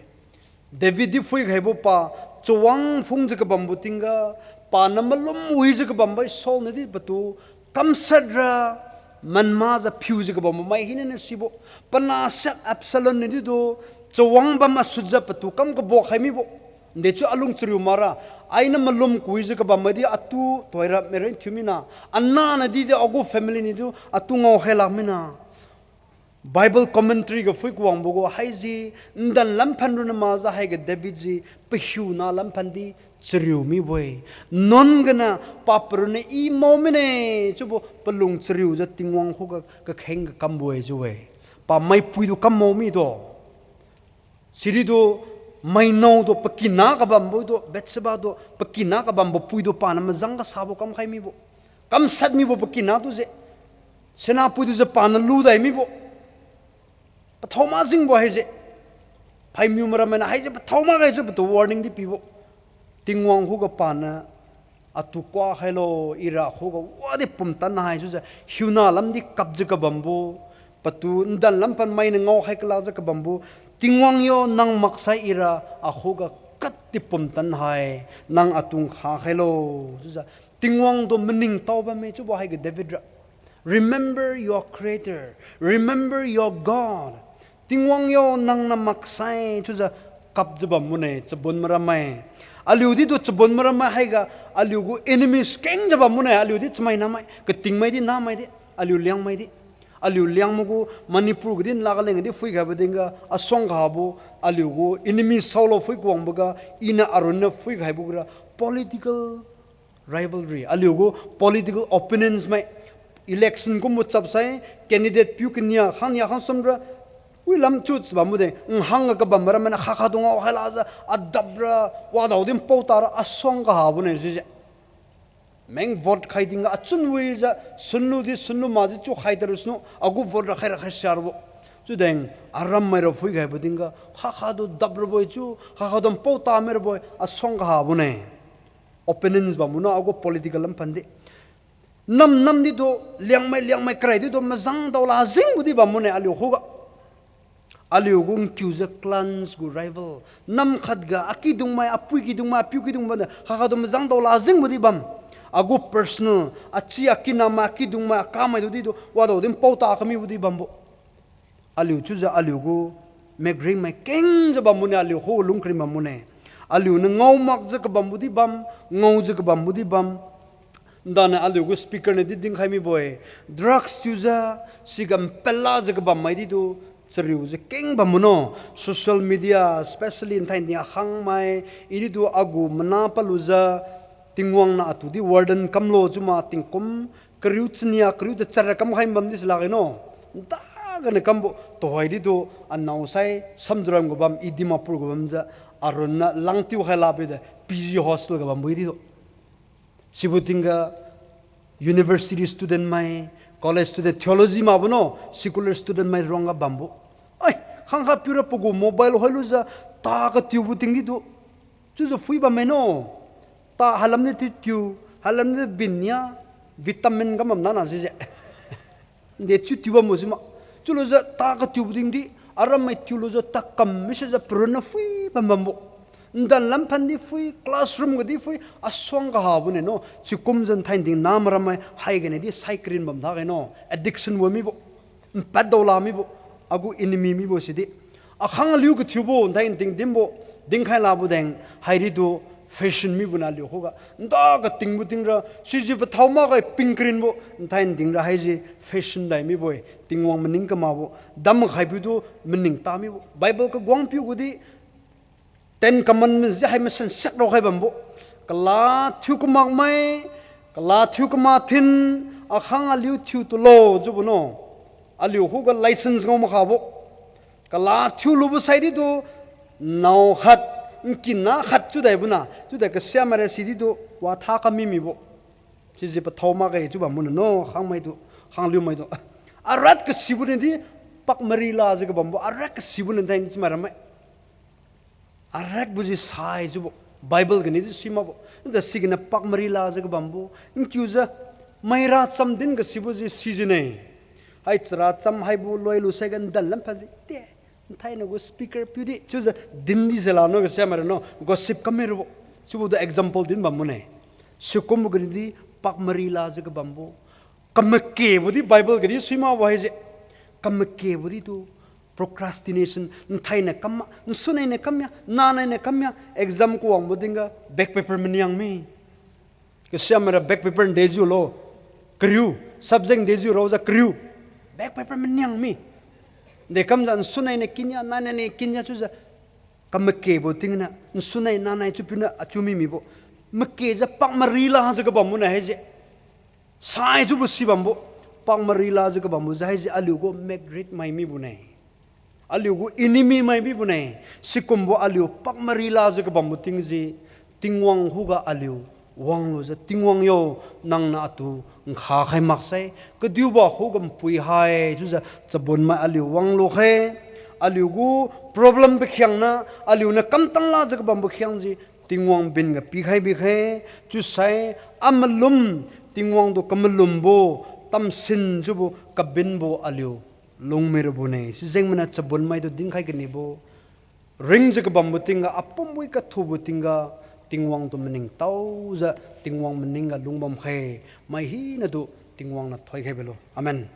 David di phuikhaibo pa, chawang phungjiu kabambo tingga, paniu malum wijiu kabambo-e Saul niu di patu, kamshat ra, manmajiu phiujiu kabambo mai hinaniu sibo, panahsiak Absalom niu di tu, chawang bam asutjiu patu kam kabo khai mibo. Nde chiu alung chariu makra, ainiu malum kawijiu kabam maidi atu toira meren thiu mina, anahniu di di agu family niu tu atu ngao khai lak mina. Bible commentary ga phui kawangbo gu haise, ndan lamphan ronna makjiu haiga David se, pahiuna lamphan di chariu mibo-e. Nuan gana pa paronna i mao mine, chiubo palung chariujiu Tingwang khuga kakheng ga kambo-e chiu-e. Pa maipui tu kam mao mido. Sidi tu, mainao tu pakina kabambo tu, Bathsheba tu pakina kabambo pui tu paniu majang kasabo kamkhai mibo. Kamshat mibo pakina tu je. Senapui tu je paniu ludai mibo. Pathao majingbo haise. Phaimiu marammainiu haise pathao makge chiu patu warning di pibo. Tingwang khuga paniu atu kua khailo, ira khuga wadi pumtan hai chiujiu, hiuna lamdi kapjiu kabambo, patu ndan lamphan mainiu ngao khai kalakjiu kabambo, Tingwang yo nang maksai ira akhuga katdi pumtan hai, nang atu nkha khailo, chiujiu, Tingwang tu maningtao bamme chiubo haiga David ra. Remember your Creator. Remember your God. Tingwang yo nangniu maksai chiujiu kapjiu bambone, chabon marammai. Aliu di tu chabon marammai haiga, aliugu enemies kengjiu bambone, aliu di chamaina mai, katingmai di, namai di, aliu Liangmai di. Aliu Liangmai gu Manipur ga di, Nagaland ga di phuikhaibo tingga, asuang kahabo, aliugu enemy saolo phui kawangboga, iniu arunniu phuikhaibo gara, political rivalry, aliugu political opponents mai, election kumbo chapsai, candidate piu kania, khangnia khang samra, wi lam chiu bambo de, nhangga kabam marammai na khakha dung ngao khai lakjiu, adapra, wadao din pao tara, asuang kahabone sise. Meng vote khai tingga achun wijiu, sunlu di sunlu makjiu chiu khai tarusunu, agu vote rakhai rakhai siarbo. Chiudeng, arammai ra phuikhaibo tingga, khakha du daprabo-e chiu, khakha du npao tamai rabo-e, asuang kahabone. Opponents bambo na agu political lamphan di. Nam nam di tu, Liangmai Liangmai karai di tu, mazang daola jingbo di bambone aliu khuga. Aliugu nkiujiu clans gu rival. Nam khatga akidungmai, apui kidungmai, apiu kidungmai, khakha tu mazang daola jingbo di bam. Agu personal, achi akinamai, akidungmai, akamai tu di tu, wadao din pao ta kamibo di bambo. Aliu chiujiu aliugu makringmai kengjiu bambone, aliu khu lungkring bambone. Aliuniu ngao makjiu kabambo di bam, ngaojiu kabambo di bam. Ndaniu aliugu speaker niu di dinkhai mibo-e. Drugs thiujiu, siga npelajiu kabammai di tu, chariujiu keng bambo no. Social media, especially nthai nia khangmai, i di tu agu mana palujiu, Tingwang niu atu di warden kamlo chiu ma tingkum, kariu chania, kariu chachara kamkhai bam di silakge no. Nda ganiu kambo, tuhoi di tu, anao sai, Samjuram ga bam, i Dimapur ga bamjiu, arunniu langtiu khai labi de, P G hostel ga bambo i di tu. Sibo tingga university student mai, college student, theology makbo no, secular student mai ruangga bambo. Ai, khangkha piura pagu mobile hoilujiu, ta katiubo tingdi tu. Chiujiu phui bamme no. Ta halamdi tiu tiu, halamdi bin nia, vitamin ga bamna na sise. Nde chiu tiu bambo sima. Chiulujiu ta katiubo tingdi, arammai tiulujiu takam misijiu paronna phui bam bambo. Ndan lamphan di phui, classroom ga di phui, asuang kahabone no. Chikumjiu nthai nting na marammai, haiganiu di sai karin bam thage no. Addiction wa mibo. Npad daola mibo. Agu enemy mibo sidi. Akhang aliu kathiubo, nthai nting dinbo, dinkhai labo deng, haidi tu fashion mibo na aliu khuga. Nda katingbo tingra, siji pathao makge ping karinbo, nthai ntingra haiji fashion dai mibo-e, Tingwang maning kamakbo, dam khaipiu tu maning ta mibo. Bible kaguang piu gudi, Ten Commandments ji hai masan siak raokhai bambo. Kala thiu kamakmai, kala thiu kamak thin, akhang aliu thiu tulo chiubo no. Aliu khuga license ngao makhabo. Kala thiulubo saidi tu, nao khat, nkina khat chiudaibo na, chiudai kasiamaira sidi tu, watha kami mibo. Siji pathao makge chiu bambo na no, khangmai tu, khangliumai tu. Arat kasibo nidi pakmari lajiu kabambo, arat kasibo nidi thaini chamai rammai. Aratbo ji saijiubo, Bible ganiu di suimakbo. Nda sigana pakmari lajiu kabambo, nkiujiu maira cham din kasibo ji suijiu ne. Hai chara cham haibo loilu saiga ndan lam phanji te. Nthainai gu speaker piudi chiujiu din di jela no kasiamai ra no gossip kammi rabo. Chiubo tu example din bambo ne. Sikumbo ganiu di pakmari lajiu kabambo. Kamakebo di Bible ganiu suimakbo haise. Kamakebo di tu procrastination, nthainai kamma, nsunainai kamya, nanainai kamya, exam kawangbo tingga back paper maniang mi. Kasiamai ra back paper ndejiulo, kariu, subject ndejiu raojiu kariu, back paper maniang mi. Nde kamjiu nsunainai kinya, nanainai kinya chiujiu, kamakebo tingna nsunai nanai chiu piuniu achiu mimibo. Makejiu pakmari lajiu kabambo nai haise. Saijiubo si bambo, pakmari lajiu kabambo ji haise aliu gu magnet mai mibo ne. Aliu gu enemy mai mibo ne. Sikumbo aliu pakmari lajiu kabambo tingji, Tingwang khuga aliu wanglujiu, Tingwang yo, nangniu atu nkha khai maksai, kadiubo khuga npui hai chiujiu chabonmai aliu wanglu khe. Aliu gu problem pakhiangna, aliuniu kamtang lajiu kabambo khiangji, Tingwang bin ga pikhai bikhe. Chiusai amalum, Tingwang tu kamalumbo, tamsinjiubo kabinbo aliu lungmi rabo ne. Sijeng mainiu chabonmai tu dinkhai kanibo, ringjiu kabambo tingga, apumwi kathubo tingga, Tingwang tu maningtaojiu, Tingwang maningga lungbam khe, mai hinatu Tingwang niu thoikhai bilo. Amen.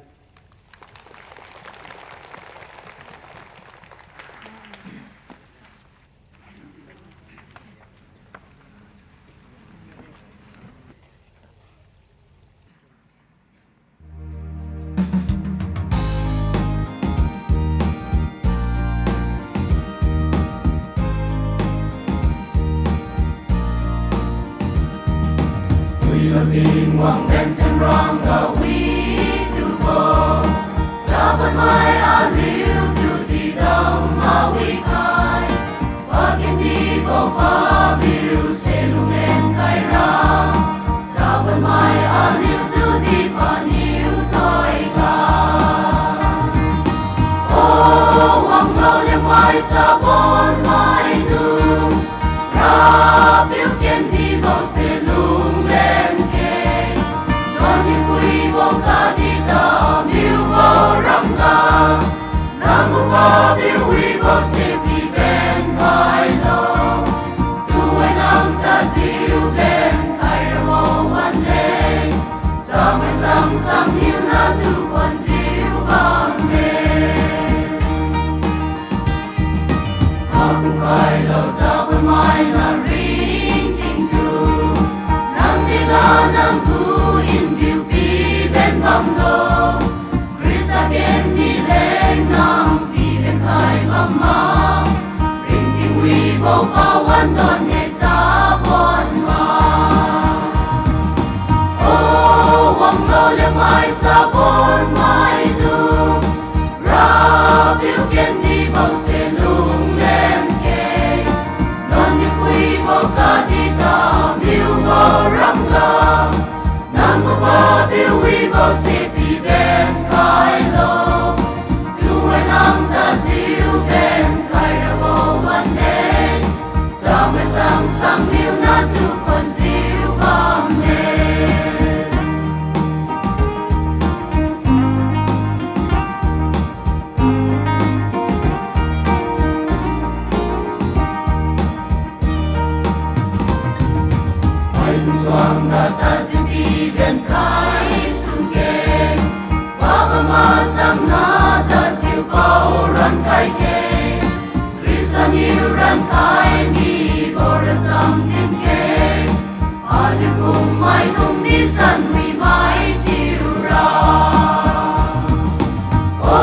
Wi lo Tingwang ben sen rangga wijiubo, chabonmai aliu tu di dam mawikhai, pakendibo pabiu se lunglen khaira, chabonmai aliu tu di paniu thoikhai. O wanglo liangmai chabonmai tu, Rapiu kendibo se lunglen khe, nangniu phuibo kadi tamiubo ramga, nanggu pabiu wibo se piben khailo. Tuhoi nang tajiu ben khai rabo wan-e, chamai sang sangniu natu khuanjiu bamme. Papu khailo chabonmai na ringtingtu, nang tingga nanggu npiu piben bamlo. Khrista kendi leng nang piben khai bamma, ringting wibo pawan don-e chabonmai. O wanglo liangmai chabonmai tu, Rapiu kendibo se lunglen khe, nangniu phuibo kadi tamiubo ramga, nanggu pabiu wibo se piben khailo. Tuhoi nang tajiu ben khai rabo wan-e, chamai sang sangniu natu khuanjiu bamme. Maitu suangga tajiu piben khai sukhe, pabam masangna tajiu pao rankhai khe. Khrista niu rankhai mibo racham din khe, aliu kum maidung nisan wi mai thiura. O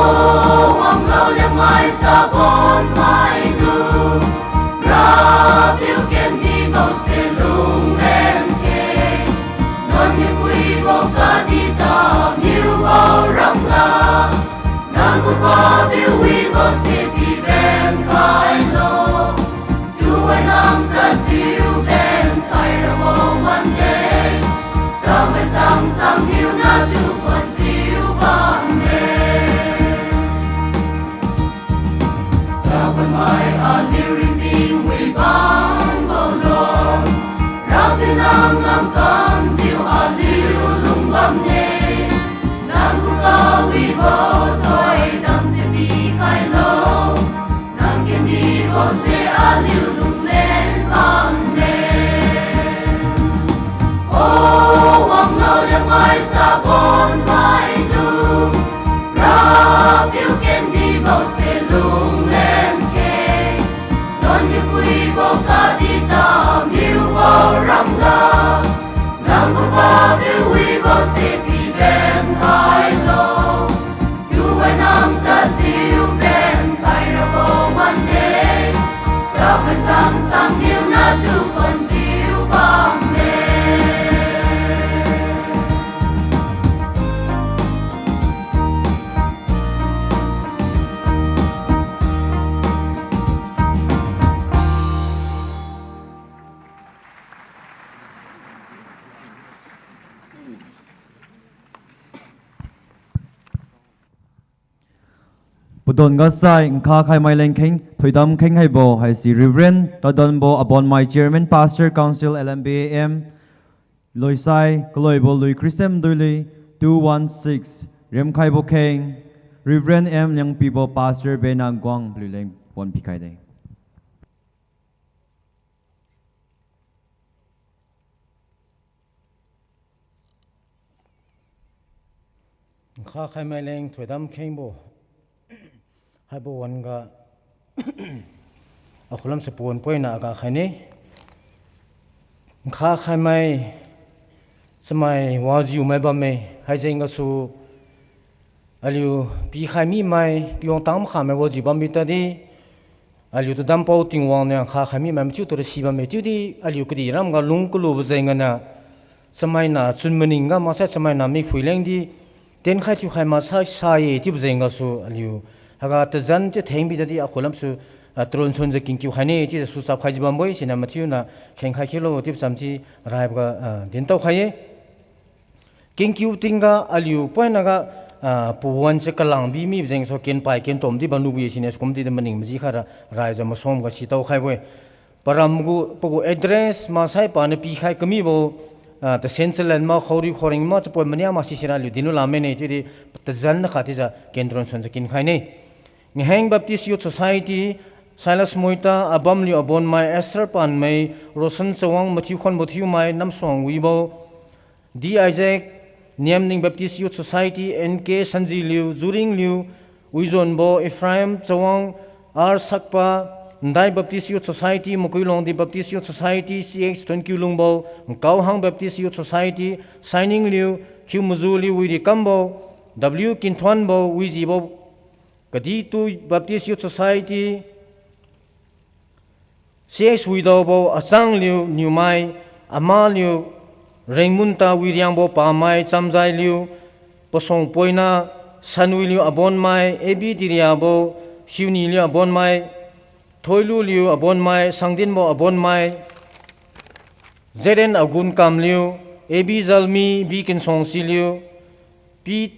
wanglo liangmai chabonmai tu, Rapiu kendibo se lunglen khe, nangniu phuibo kadi tamiubo ramga, nanggu pabiu wibo se piben khailo. Tuhoi nang tajiu ben khai rabo wan-e, chamai sang sangniu natu khuanjiu bamme. Tao se lunglen khe, don ni phuibo kadi tamiubo ramga, nang gu pabiu wibo se piben khailo. Chiuwai nang tajiu ben khai rabo mande, sapai sang sang niu natu panjiu bamme. Padon ga sai nkha khaimai lengkheng thoidam kheng haibo haise Reverend Tadonbo Abonmai, Chairman Pastor Council L M B A M, loisai kaloibo lui Christian Duili two one six, remkhaibo kheng Reverend M Liangpibo, Pastor Bena Guang paliuleng pon pikhaide. Nkha khaimai leng thoidam khengbo haibo wan-ga akhulam se pawan poina aga khaine. Nkha khaimai chamai wajiumai bamme, haijeng gasu aliu pikhai mimai, piwang tang makhamai wajiu bammi tadi, aliutu dampao Tingwang niu nkha khai mimai mathiutu rasi bamme chiudi aliu kadih ramga lung kalubo jeng gana, chamaina chun maning ga maksai chamaina mikphui lengdi, tienkhai thiukhai maksai sa-e chiubo jeng gasu aliu haiga tazan chitheng bi tadi akhulam su, ah, tarun sunjiu kingkiu khaine chiujiu suchap khaijiu bambo-e, siniu mathiuna khengkhai khelo chiubo chamchi raiboga, ah, dintao khai-e. Kingkiu tingga aliu poinaga, ah, pawan se kalang bi mibo jeng gasu kenpai kentom di bamlu-e, siniu sikum di maning maji khaira raijiu masom ga sitao khaibo-e. Param gu, pagu address maksai paniu pikhai kamibo, ah, tasen chalan ma khaori khaoring ma chapoi mania ma sisira aliu dinlu lamene chiudi tazan nakha chiujiu kentarun sunjiu kinkhaine. Ngaheng Baptist Youth Society, Silas Moita, Abamliu Abonmai, Esther Panmei, Rosen Chawang, Mathiu Khonbo Thiumai, Namsuang Wibo, D Isaac, Niamning Baptist Youth Society, N K Sanjiliu, Juringliu, Wijonbo, Ephraim Chawang, R Sakpa, Ndai Baptist Youth Society, Makuilongdi Baptist Youth Society, C H Thonkiulungbo, Nkaohang Baptist Youth Society, Sainingliu, Khiumajuliu, Wirikambo, W Kinthuanbo, Wijibo, Kaditui Baptist Youth Society, C H Widaobo, Achangliu Niumai, Amaliu Rengmunta, Wiriangbo Pamai, Chamjailiu Pasongpoina, Sanwiliu Abonmai, A B Diriabo, Hiuniliu Abonmai, Thoiluliu Abonmai, Sangdinbo Abonmai, Z N Agunkamliu, A B Zalmi, B Kinsong Siliu, P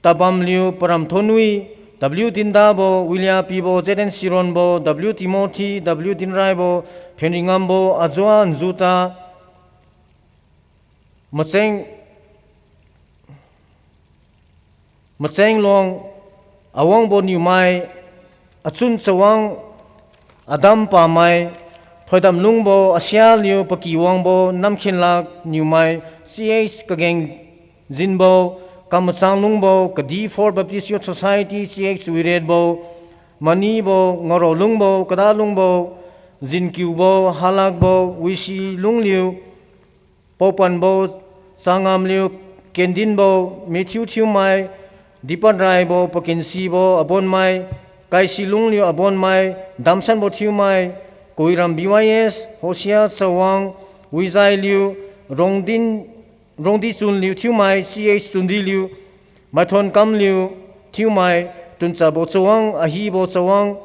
Tabamliu, Param Thonui, W Dindabo, Wilia Pibo, Z N Sironbo, W Timothy, W Dinraibo, Phenringambo, Ajoa Njuta, Macheng, Machenglong, Awangbo Niumai, Achun Chawang, Adam Pamai, Thoidamlungbo, Asialiu Pakiwangbo, Namkhinlak Niumai, C H Kageng Jinbo, Kamachanglungbo, Kadi Four Baptist Youth Society, C H Wiretbo, Manibo, Ngaorolungbo, Kadalungbo, Jinkiubo, Halakbo, Wisilungliu, Paopanbo, Changamliu, Kendinbo, Matthew Thiumai, Dipanraibo, Pakinsibo, Abonmai, Kaisilungliu, Abonmai, Damsanbo Thiumai, Kuiram B Y S, Hosia Chawang, Wijailiu, Rongdin, Rongdichunliu Thiumai, C H Chundiliu, Maithonkamliu Thiumai, Tunchabo Chawang, Ahibo Chawang,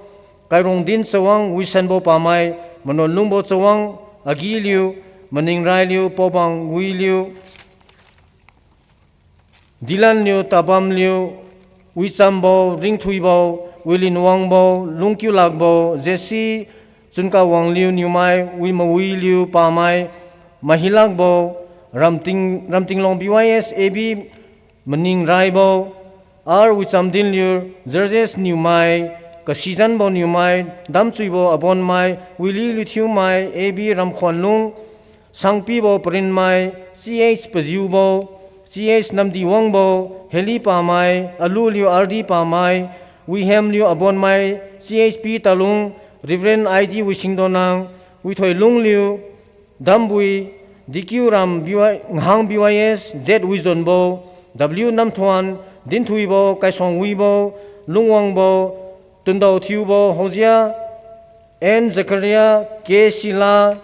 Kairongdin Chawang, Wisanbo Pamai, Manonlungbo Chawang, Agiliu, Maningrailiu, Paobang Wiliu, Dilanliu, Tabamliu, Wichambo, Ringthuibo, Wilinwangbo, Lungkiulakbo, Jesse, Chunkawangliu Niumai, Wimawiliu Pamai, Mahilakbo, Ramting, Ramtinglong B Y S A B, Maningraibo, R Wichamdinliu, Georges Niumai, Kasijanbo Niumai, Damchuibo Abonmai, Wililiu Thiumai, A B Ramkhuanlung, Sangpibo Parinmai, C H Pajiubo, C H Namdiwangbo, Heli Pamai, Aluliu R D Pamai, Wihemliu Abonmai, C H P Talung, Reverend I D Wisingdonang, Withoilungliu Dambui, D Q Ram B Y, Nhang B Y S, Z Wizonbo, W Namthuan, Dinthuibo, Kaisongwibo, Lungwangbo, Tundao Thiubo, Hosea, N Zakaria, K Sila,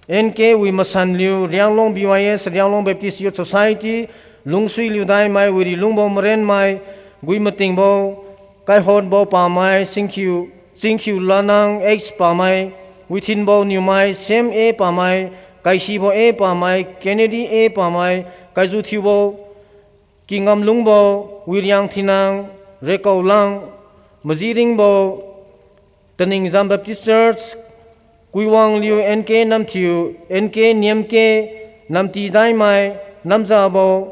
N K Wimasanliu, Rianglong B Y S, Rianglong Baptist Youth Society, Lungsuiliu Daimai, Wirilungbo Marenmai, Guimatingbo, Kaihotbo Pamai, Singkhiu, Chingkhiu Lanang X Pamai, Withinbo Niumai, Sem A Pamai, Kaisibo A Pamai, Kennedy A Pamai, Kaijuthiubo, Kingamlungbo, Wiriang Thinang, Rekaulang, Majiringbo, Taningjam Baptist Church, Kuiwangliu N K Namthiu, N K Niamke, Namti Daimai, Namjabo,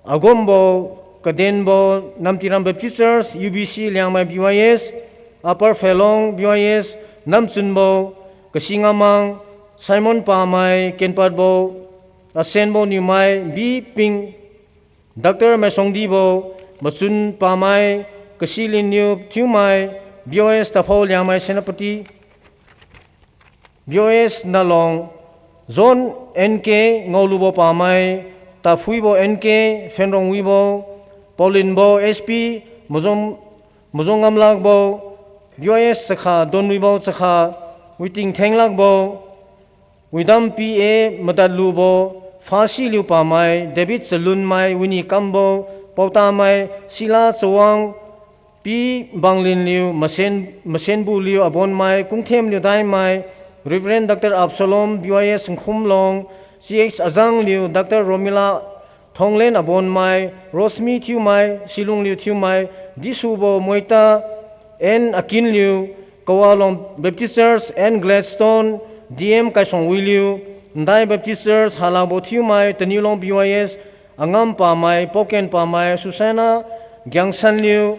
Agombo, Kadenbo, Namtiram Baptist Church, U B C Liangmai B Y S, Upper Phelong B Y S, Namchunbo, Kasingamang, Simon Pamai, Kenpadbo, Asenbo Niumai, B Ping, Doctor Maisongdibo, Machun Pamai, Kasilinliu Thiumai, B O S Taphou Liangmai Senapati, B O S Nalong, John N K, Ngaolubo Pamai, Taphuibo N K, Phenrongwibo, Paulinbo S P, Mazong, Mazong Ngamlakbo, B O S Chakha, Donwibo Chakha, Witing Thenglakbo, Widam P A Madatlubo, Phasiliu Pamai, David Chalunmai, Winnie Kambo, Pautamai, Sila Chawang, P Banglinliu, Masen, Masenbuliu Abonmai, Kungthemliu Daimai, Reverend Doctor Absalom, B Y S Nkhumlong, C H Azangliu, Doctor Romila, Thonglen Abonmai, Rosmi Thiumai, Silungliu Thiumai, Disubo Moita, N Akinliu, Kawalong Baptist Church, N Gladstone, D M Kaisongwiliu, Ndai Baptist Church, Halabo Thiumai, Taniulong B Y S, Angam Pamai, Poken Pamai, Susanna Giangsanliu,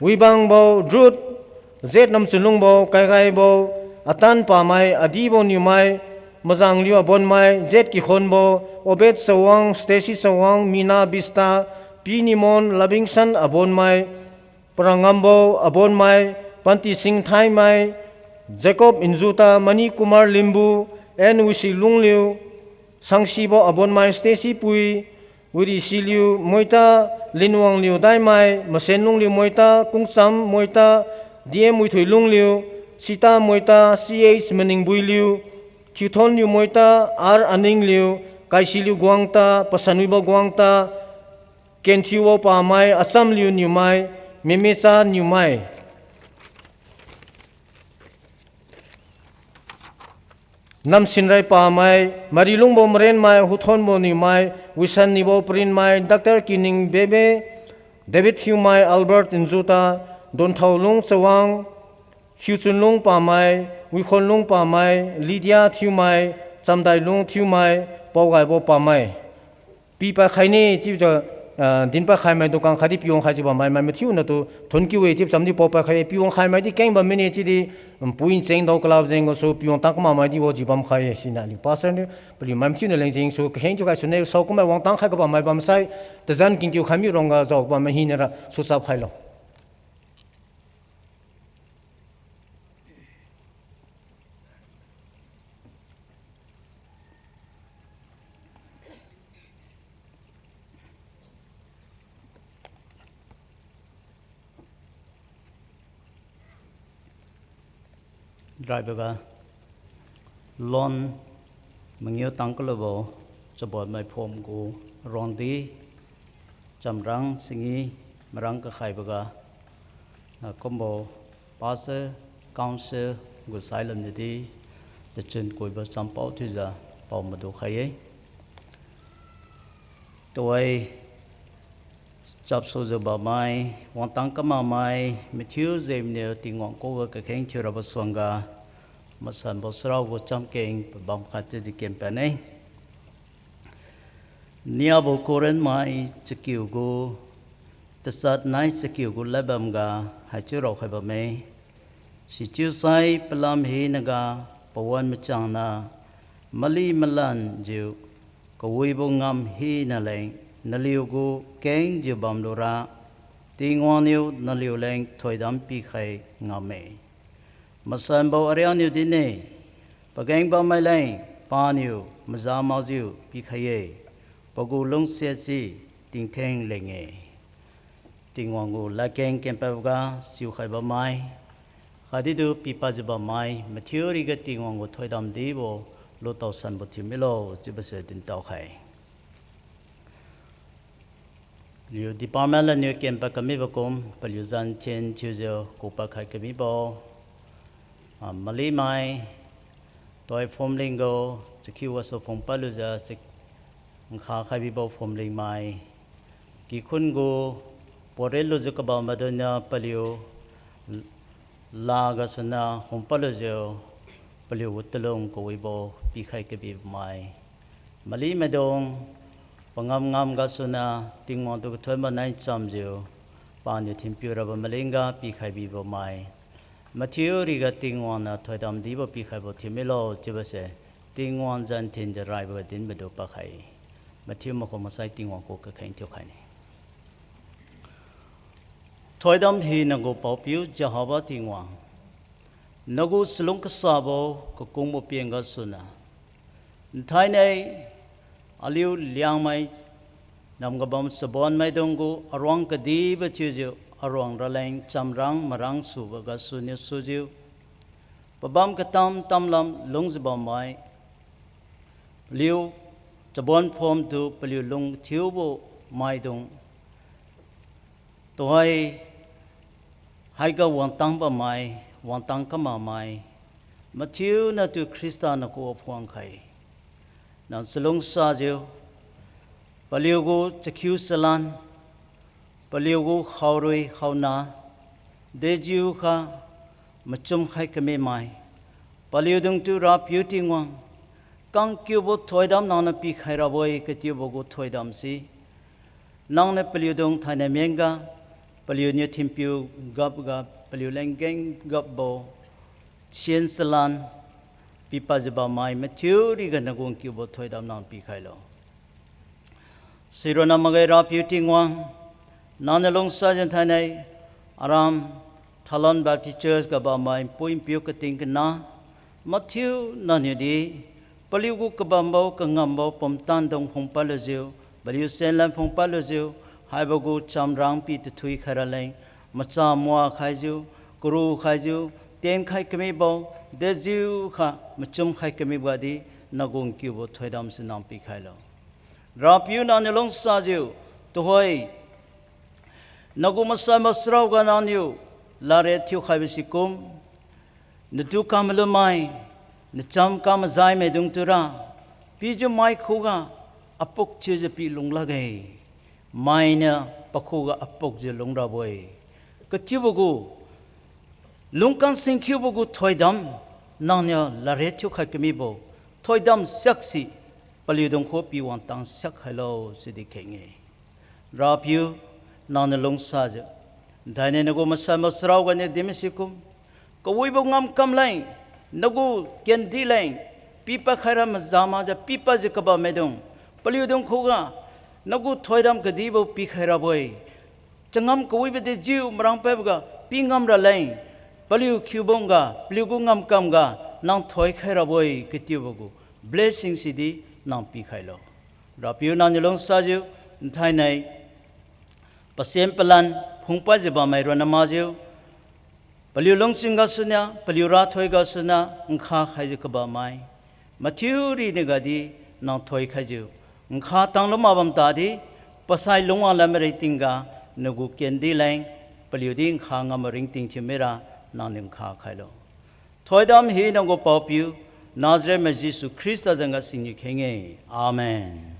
Wibangbo Ruth, Z Namchunlungbo, Kaigaibo, Atan Pamai, Adibo Niumai, Mazangliu Abonmai, Z Kikhonbo, Obed Chawang, Stacy Chawang, Mina Bista, P Nimon, Labingsan Abonmai, Parangambo Abonmai, Pantising Thaimai, Jacob Injuta, Mani Kumar Limbu, N Wisilungliu, Sangsibo Abonmai, Stacy Pui, Wirisiliu Moita, Linwangliu Daimai, Masenlungliu Moita, Kungcham Moita, D M Withuilungliu, Sita Moita, C H Maningbuiliu, Khiuthonliu Moita, R Aningliu, Kaisiliu Guangta, Pasanwibo Guangta, Kenthiubo Pamai, Achamliu Niumai, Memecha Niumai, Namsinrai Pamai, Marilungbo Marenmai, Huthonbo Niumai, Wisannibo Parinmai, Doctor Kining Bebe, David Thiumai, Albert Njuta, Donthaolung Chawang, Hiuchunlung Pamai, Wikhonlung Pamai, Lydia Thiumai, Chamdailung Thiumai, Paogaibo Pamai. Pi paikhaine chiujiu, ah, din paikhaimai dukan khatdi piwang khaijiu bammai, mai mathiu natu thonkiu-e chiu chamdi pao paikhai-e, piwang khaimai di keng bam mine chiudi, um, pui ncheng dao kalab jeng gasu piwang tang kamakmai di wajiu bamkhai-e, siniu aliu pastor niu, paliu mai mathiu niu lengjengsu, kakheng thiukhai sune, saokummai wangtang khai kabammai bamsai, tazan kingkiu khaimi rongga jaobammai hinara, suchap khailo. Raiboga lon mangiu tangkalubo chabonmai phom gu rongdi chamrang singi marang kakhaiboga, ah, kumbo pastor, council gu sailam nidi tachun kuibo champao thiujiu pao madu khai-e. Tuwai chapsujiu bammai, wangtang kamakmai, mathiu jengniu Tingwang khuga kakheng thiurabo suangga, masanbo charao gu chamkeng pabam khat chiudi kenpadne. Niabo Corinth mai chakiu gu, tachat nai chakiu gu ladbamga haichiu raokhai bamme. Sichiusai palam hinaga pawan machangna mali malanjiu kawibo ngam hina leng naliu gu kengjiu bamlura, Tingwang niu naliuleng thoidam pikhai ngamme. Masanbo ariakniu dinne, pageng bammai leng paniu maza makjiu pikhai-e, pagu lungsiat si tingtheng leng-e. Tingwang gu ladkeng kenpadboga chiukhai bammai, khatdi tu pipadjiu bammai, mathiu riga Tingwang gu thoidam dibo lutao sanbo thiu milo, chiubose dintao khai. Liu department laniu kenpad kamibo kum, paliu zan thin thiujiu kupad khai kamibo, ah, malimai, tuhoi phumling gu, chakhiu gasu phungpad lujiu, chak-, nkha khai bibo phumlingmai, kikhun gu, porin lujiu kabam maidungniu paliu, la gasuniu phungpad lujiu, paliu gu talung kawibo pikhai kabibo mai. Mali maidung, pangam ngam gasuniu, Tingwang tu kathonbo nai chamjiu, paniu thinpiu rabo malingga pikhai bibo mai. Mathiu riga Tingwang niu thoidam dibo pikhaibo thiu milo chiubose, Tingwang zan thinjiu raiboga din madu padkhai. Mathiu makhu maksai Tingwang ku kakheng thiukhaine. Thoidam hinagu paopiu Jehovah Tingwang, nagu chalung kasabo kakungbo peng gasuniu, nthainai aliu Liangmai namga bam chabonmaidung gu aruang kadibo thiujiu aruang raleng chamrang marang subo gasuniu sujiu, pabam katam tamlam lungjiu bammai, paliu chabon phomtu paliu lung thiubo maidung, tuhoi haiga wangtang bammai, wangtang kamamai, mathiu natu Khrista nagu phuangkhai. Nang chalungsajiu, paliugu chakhiu chalan, paliugu khaorui khaona, dejiukha machumkhai kamimai, paliudungtu Rapiu Tingwang, kangkiubo thoidam nangniu pikhai rabo-e katiubo gu thoidamse, nangniu paliudung thainai menga, paliuniu thinpiu gapga, paliu leng geng gapbo, sien chalan, pipadjiu bammai mathiu riga nagu nkiubo thoidam nang pikhailo. Sironna makge Rapiu Tingwang, nangniu lungsajiu thainai, aram, Thalon Baptist Church ga bammai pui-piu kating kana, mathiu nangniudi, paliugu kabambo kangambo pumtandung phungpad lujiu, paliu senlan phungpad lujiu, haibo gu chamrang pi tathui khairaleng, macha mua khaijiu, karu khaijiu, tienkhai kamibo, dejiukha machumkhai kamibodi, nagu nkiubo thoidamse nang pikhailo. Rapiu nangniu lungsajiu, tuhoi, nagu masanbo charaoga nangniu, ladriat thiukhaibo sikum, natu kamalumai, nacham kamajaimaidung tura, pijiu mai khuga, apuk thiujiu pi lunglakge, mainiu pakhuga apukjiu lungrabo-e. Katiubo gu, lungkang singkhiubo gu thoidam, nangniu ladriat thiukhai kamibo, thoidam siaksi, paliudung khu pi wangtang siak khailo, sidi kheng-e. Rapiu, nangniu lungsajiu, thainai nagu masanbo charaoganiu dinmi sikum, kawibo ngamkam leng, nagu kendi leng, pipad khaira maza makjiu pipadjiu kabammaidung, paliudung khuga, nagu thoidam kadibo pikhai rabo-e. Changam kawibo dejiu marangpadboga pingam raleng, paliu khiubamga, paliugu ngamkamga, nang thoikhai rabo-e katiubo gu blessing sidi nang pikhailo. Rapiu nangniu lungsajiu, nthainai, pasien palan phungpadjiu bammai ronna makjiu, paliu lungchun gasuniu, paliu rathoi gasuniu, nkha khaijiu kabammai, mathiu riniu gadi, nang thoikhaijiu, nkha tanglu mak bam tadi, pasai lungwang lamai ringtingga, nagu kendi leng, paliudi nkha ngam ringting thiu mira, nangniu nkha khailo. Thoidam hinagu paopiu, Nazareth mai Jesu Khrista zanga singniu kheng-e. Amen.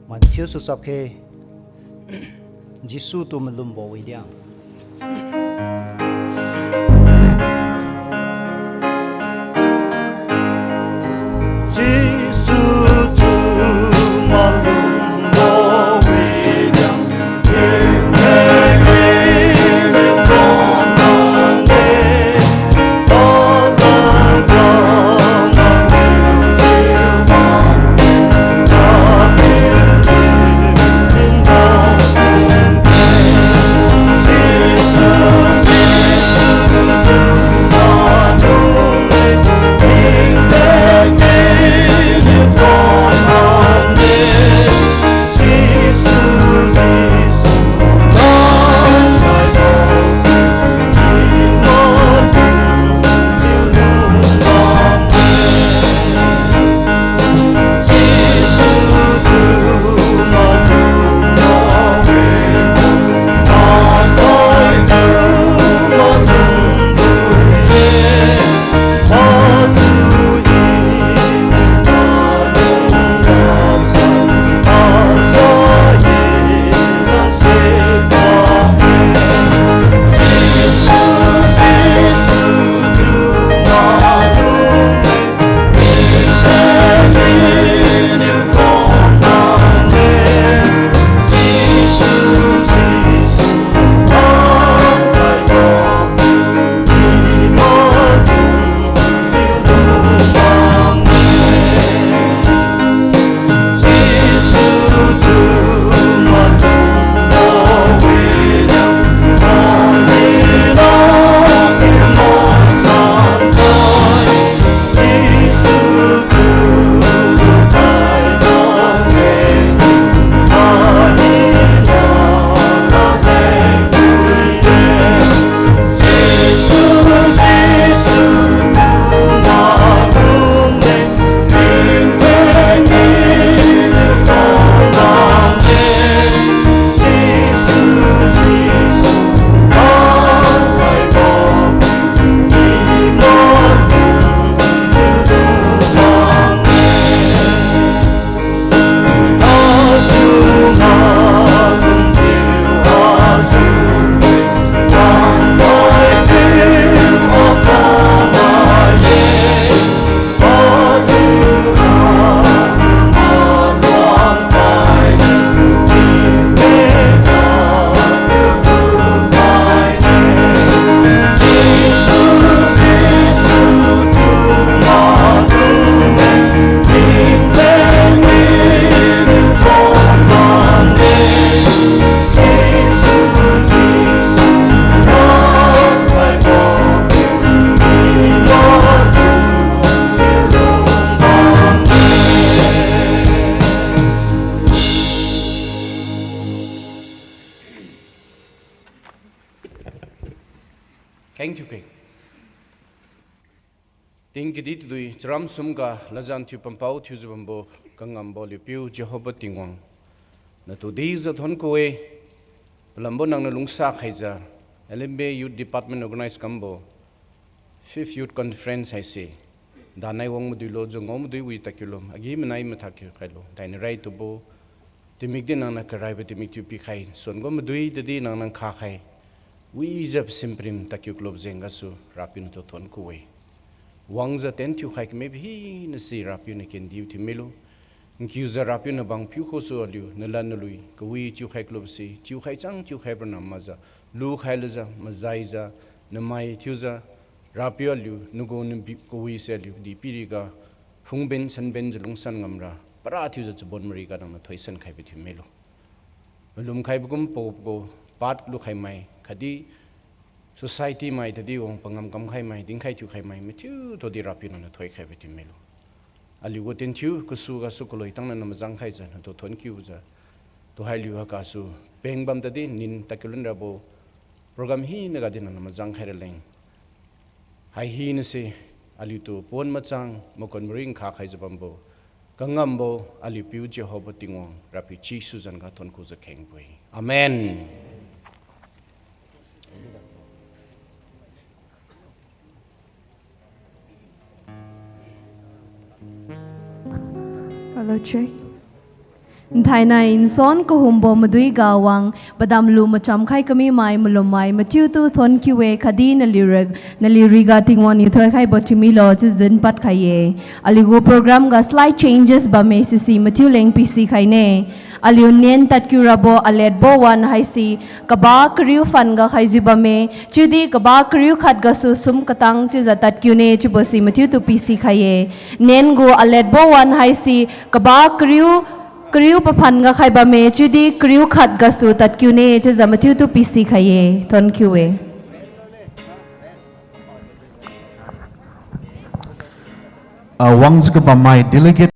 Mathiu su sapkhe, Jesu tu malumbo widia. Jesu tu malum bo wi yang, king keng ni ni ton nang ne, ala ga ma wi ziu ma, na pi pi ning da. Thank you, King. Ting kadi tadui charam sumga lajan thiu pampao thiujiu bambo kangambo aliu Piu Jehova Tingwang, natu dijiu thonkiu-e. Palambo nangniu lungsa khaijiu, L M B A Youth Department organize kambo Fifth Youth Conference haise, danai wang maduilo jiu ngao madui wi tadkiu lum, agi-manai mathak kiu khailo, daini rai tubo, timikdi nangniu karaibo timik thiu pikhai, suan gu madui tadi nangniu nkha khai, wijiu pasimpirim tadkiu kalub jeng gasu Rapiu natu thonkiu-e. Wangjiu ten thiukhai kamibo hinase Rapiu niu kendiu thiu milo. Nkiujiu Rapiu niu bang piu khusu aliu nalad nalui kawi chiukhai kalubse, chiukhai chang chiukhai parnam makjiu, lukhai lujiu, majaijiu, namai thiujiu, Rapiu aliu nagu nabi kawise aliu kadihpiriga, phungben sanbenjiu lungsan ngamra, para thiujiu chabon mariga nangniu thoisan khaibo thiu milo. Malum khaibo kum pagu pagu, pad lukhai mai khatdi society mai tadi wang pangam kamkhai mai, dinkhai thiukhai mai mathiu tudi Rapiu nangniu thoikhaibo thiu milo. Aliugu tenthiu kasu gasu kaloi tangna nangniu majang khaijiu natu thonkiujiu, tuhai aliu haigasu peng bam tadi nin tadkiu lun rabo program hinaga di nangniu majang khai raleng, hai hinase aliutu pon machang makon maring nkha khaijiu bambo kangambo aliu Piu Jehova Tingwang Rapiu Jesu zanga thonkiujiu khengbo-e. Amen. Hello, check. Nthainai nsuan kahumbo madui ga wang padam lu macham khai kami mai malum mai mathiutu thonkiu-e khatdi naliu ra, naliu riga Tingwang niu thoikhaibo thiumilo chiujiu dinpad khai-e. Aliugu program ga slight changes bamme sisi mathiu leng pisi khaine. Aliu nen tadkiu rabo aletbo wan haise kaba kariu phan ga khaijiu bamme, chiudi kaba kariu khat gasu sum katang chiujiu tadkiune chiubo si mathiutu pisi khai-e. Nen gu aletbo wan haise kaba kariu, kariu paphan ga khai bamme, chiudi kariu khat gasu tadkiune chiujiu mathiutu pisi khai-e. Thonkiu-e. Ah, wangjiu kabammai delegate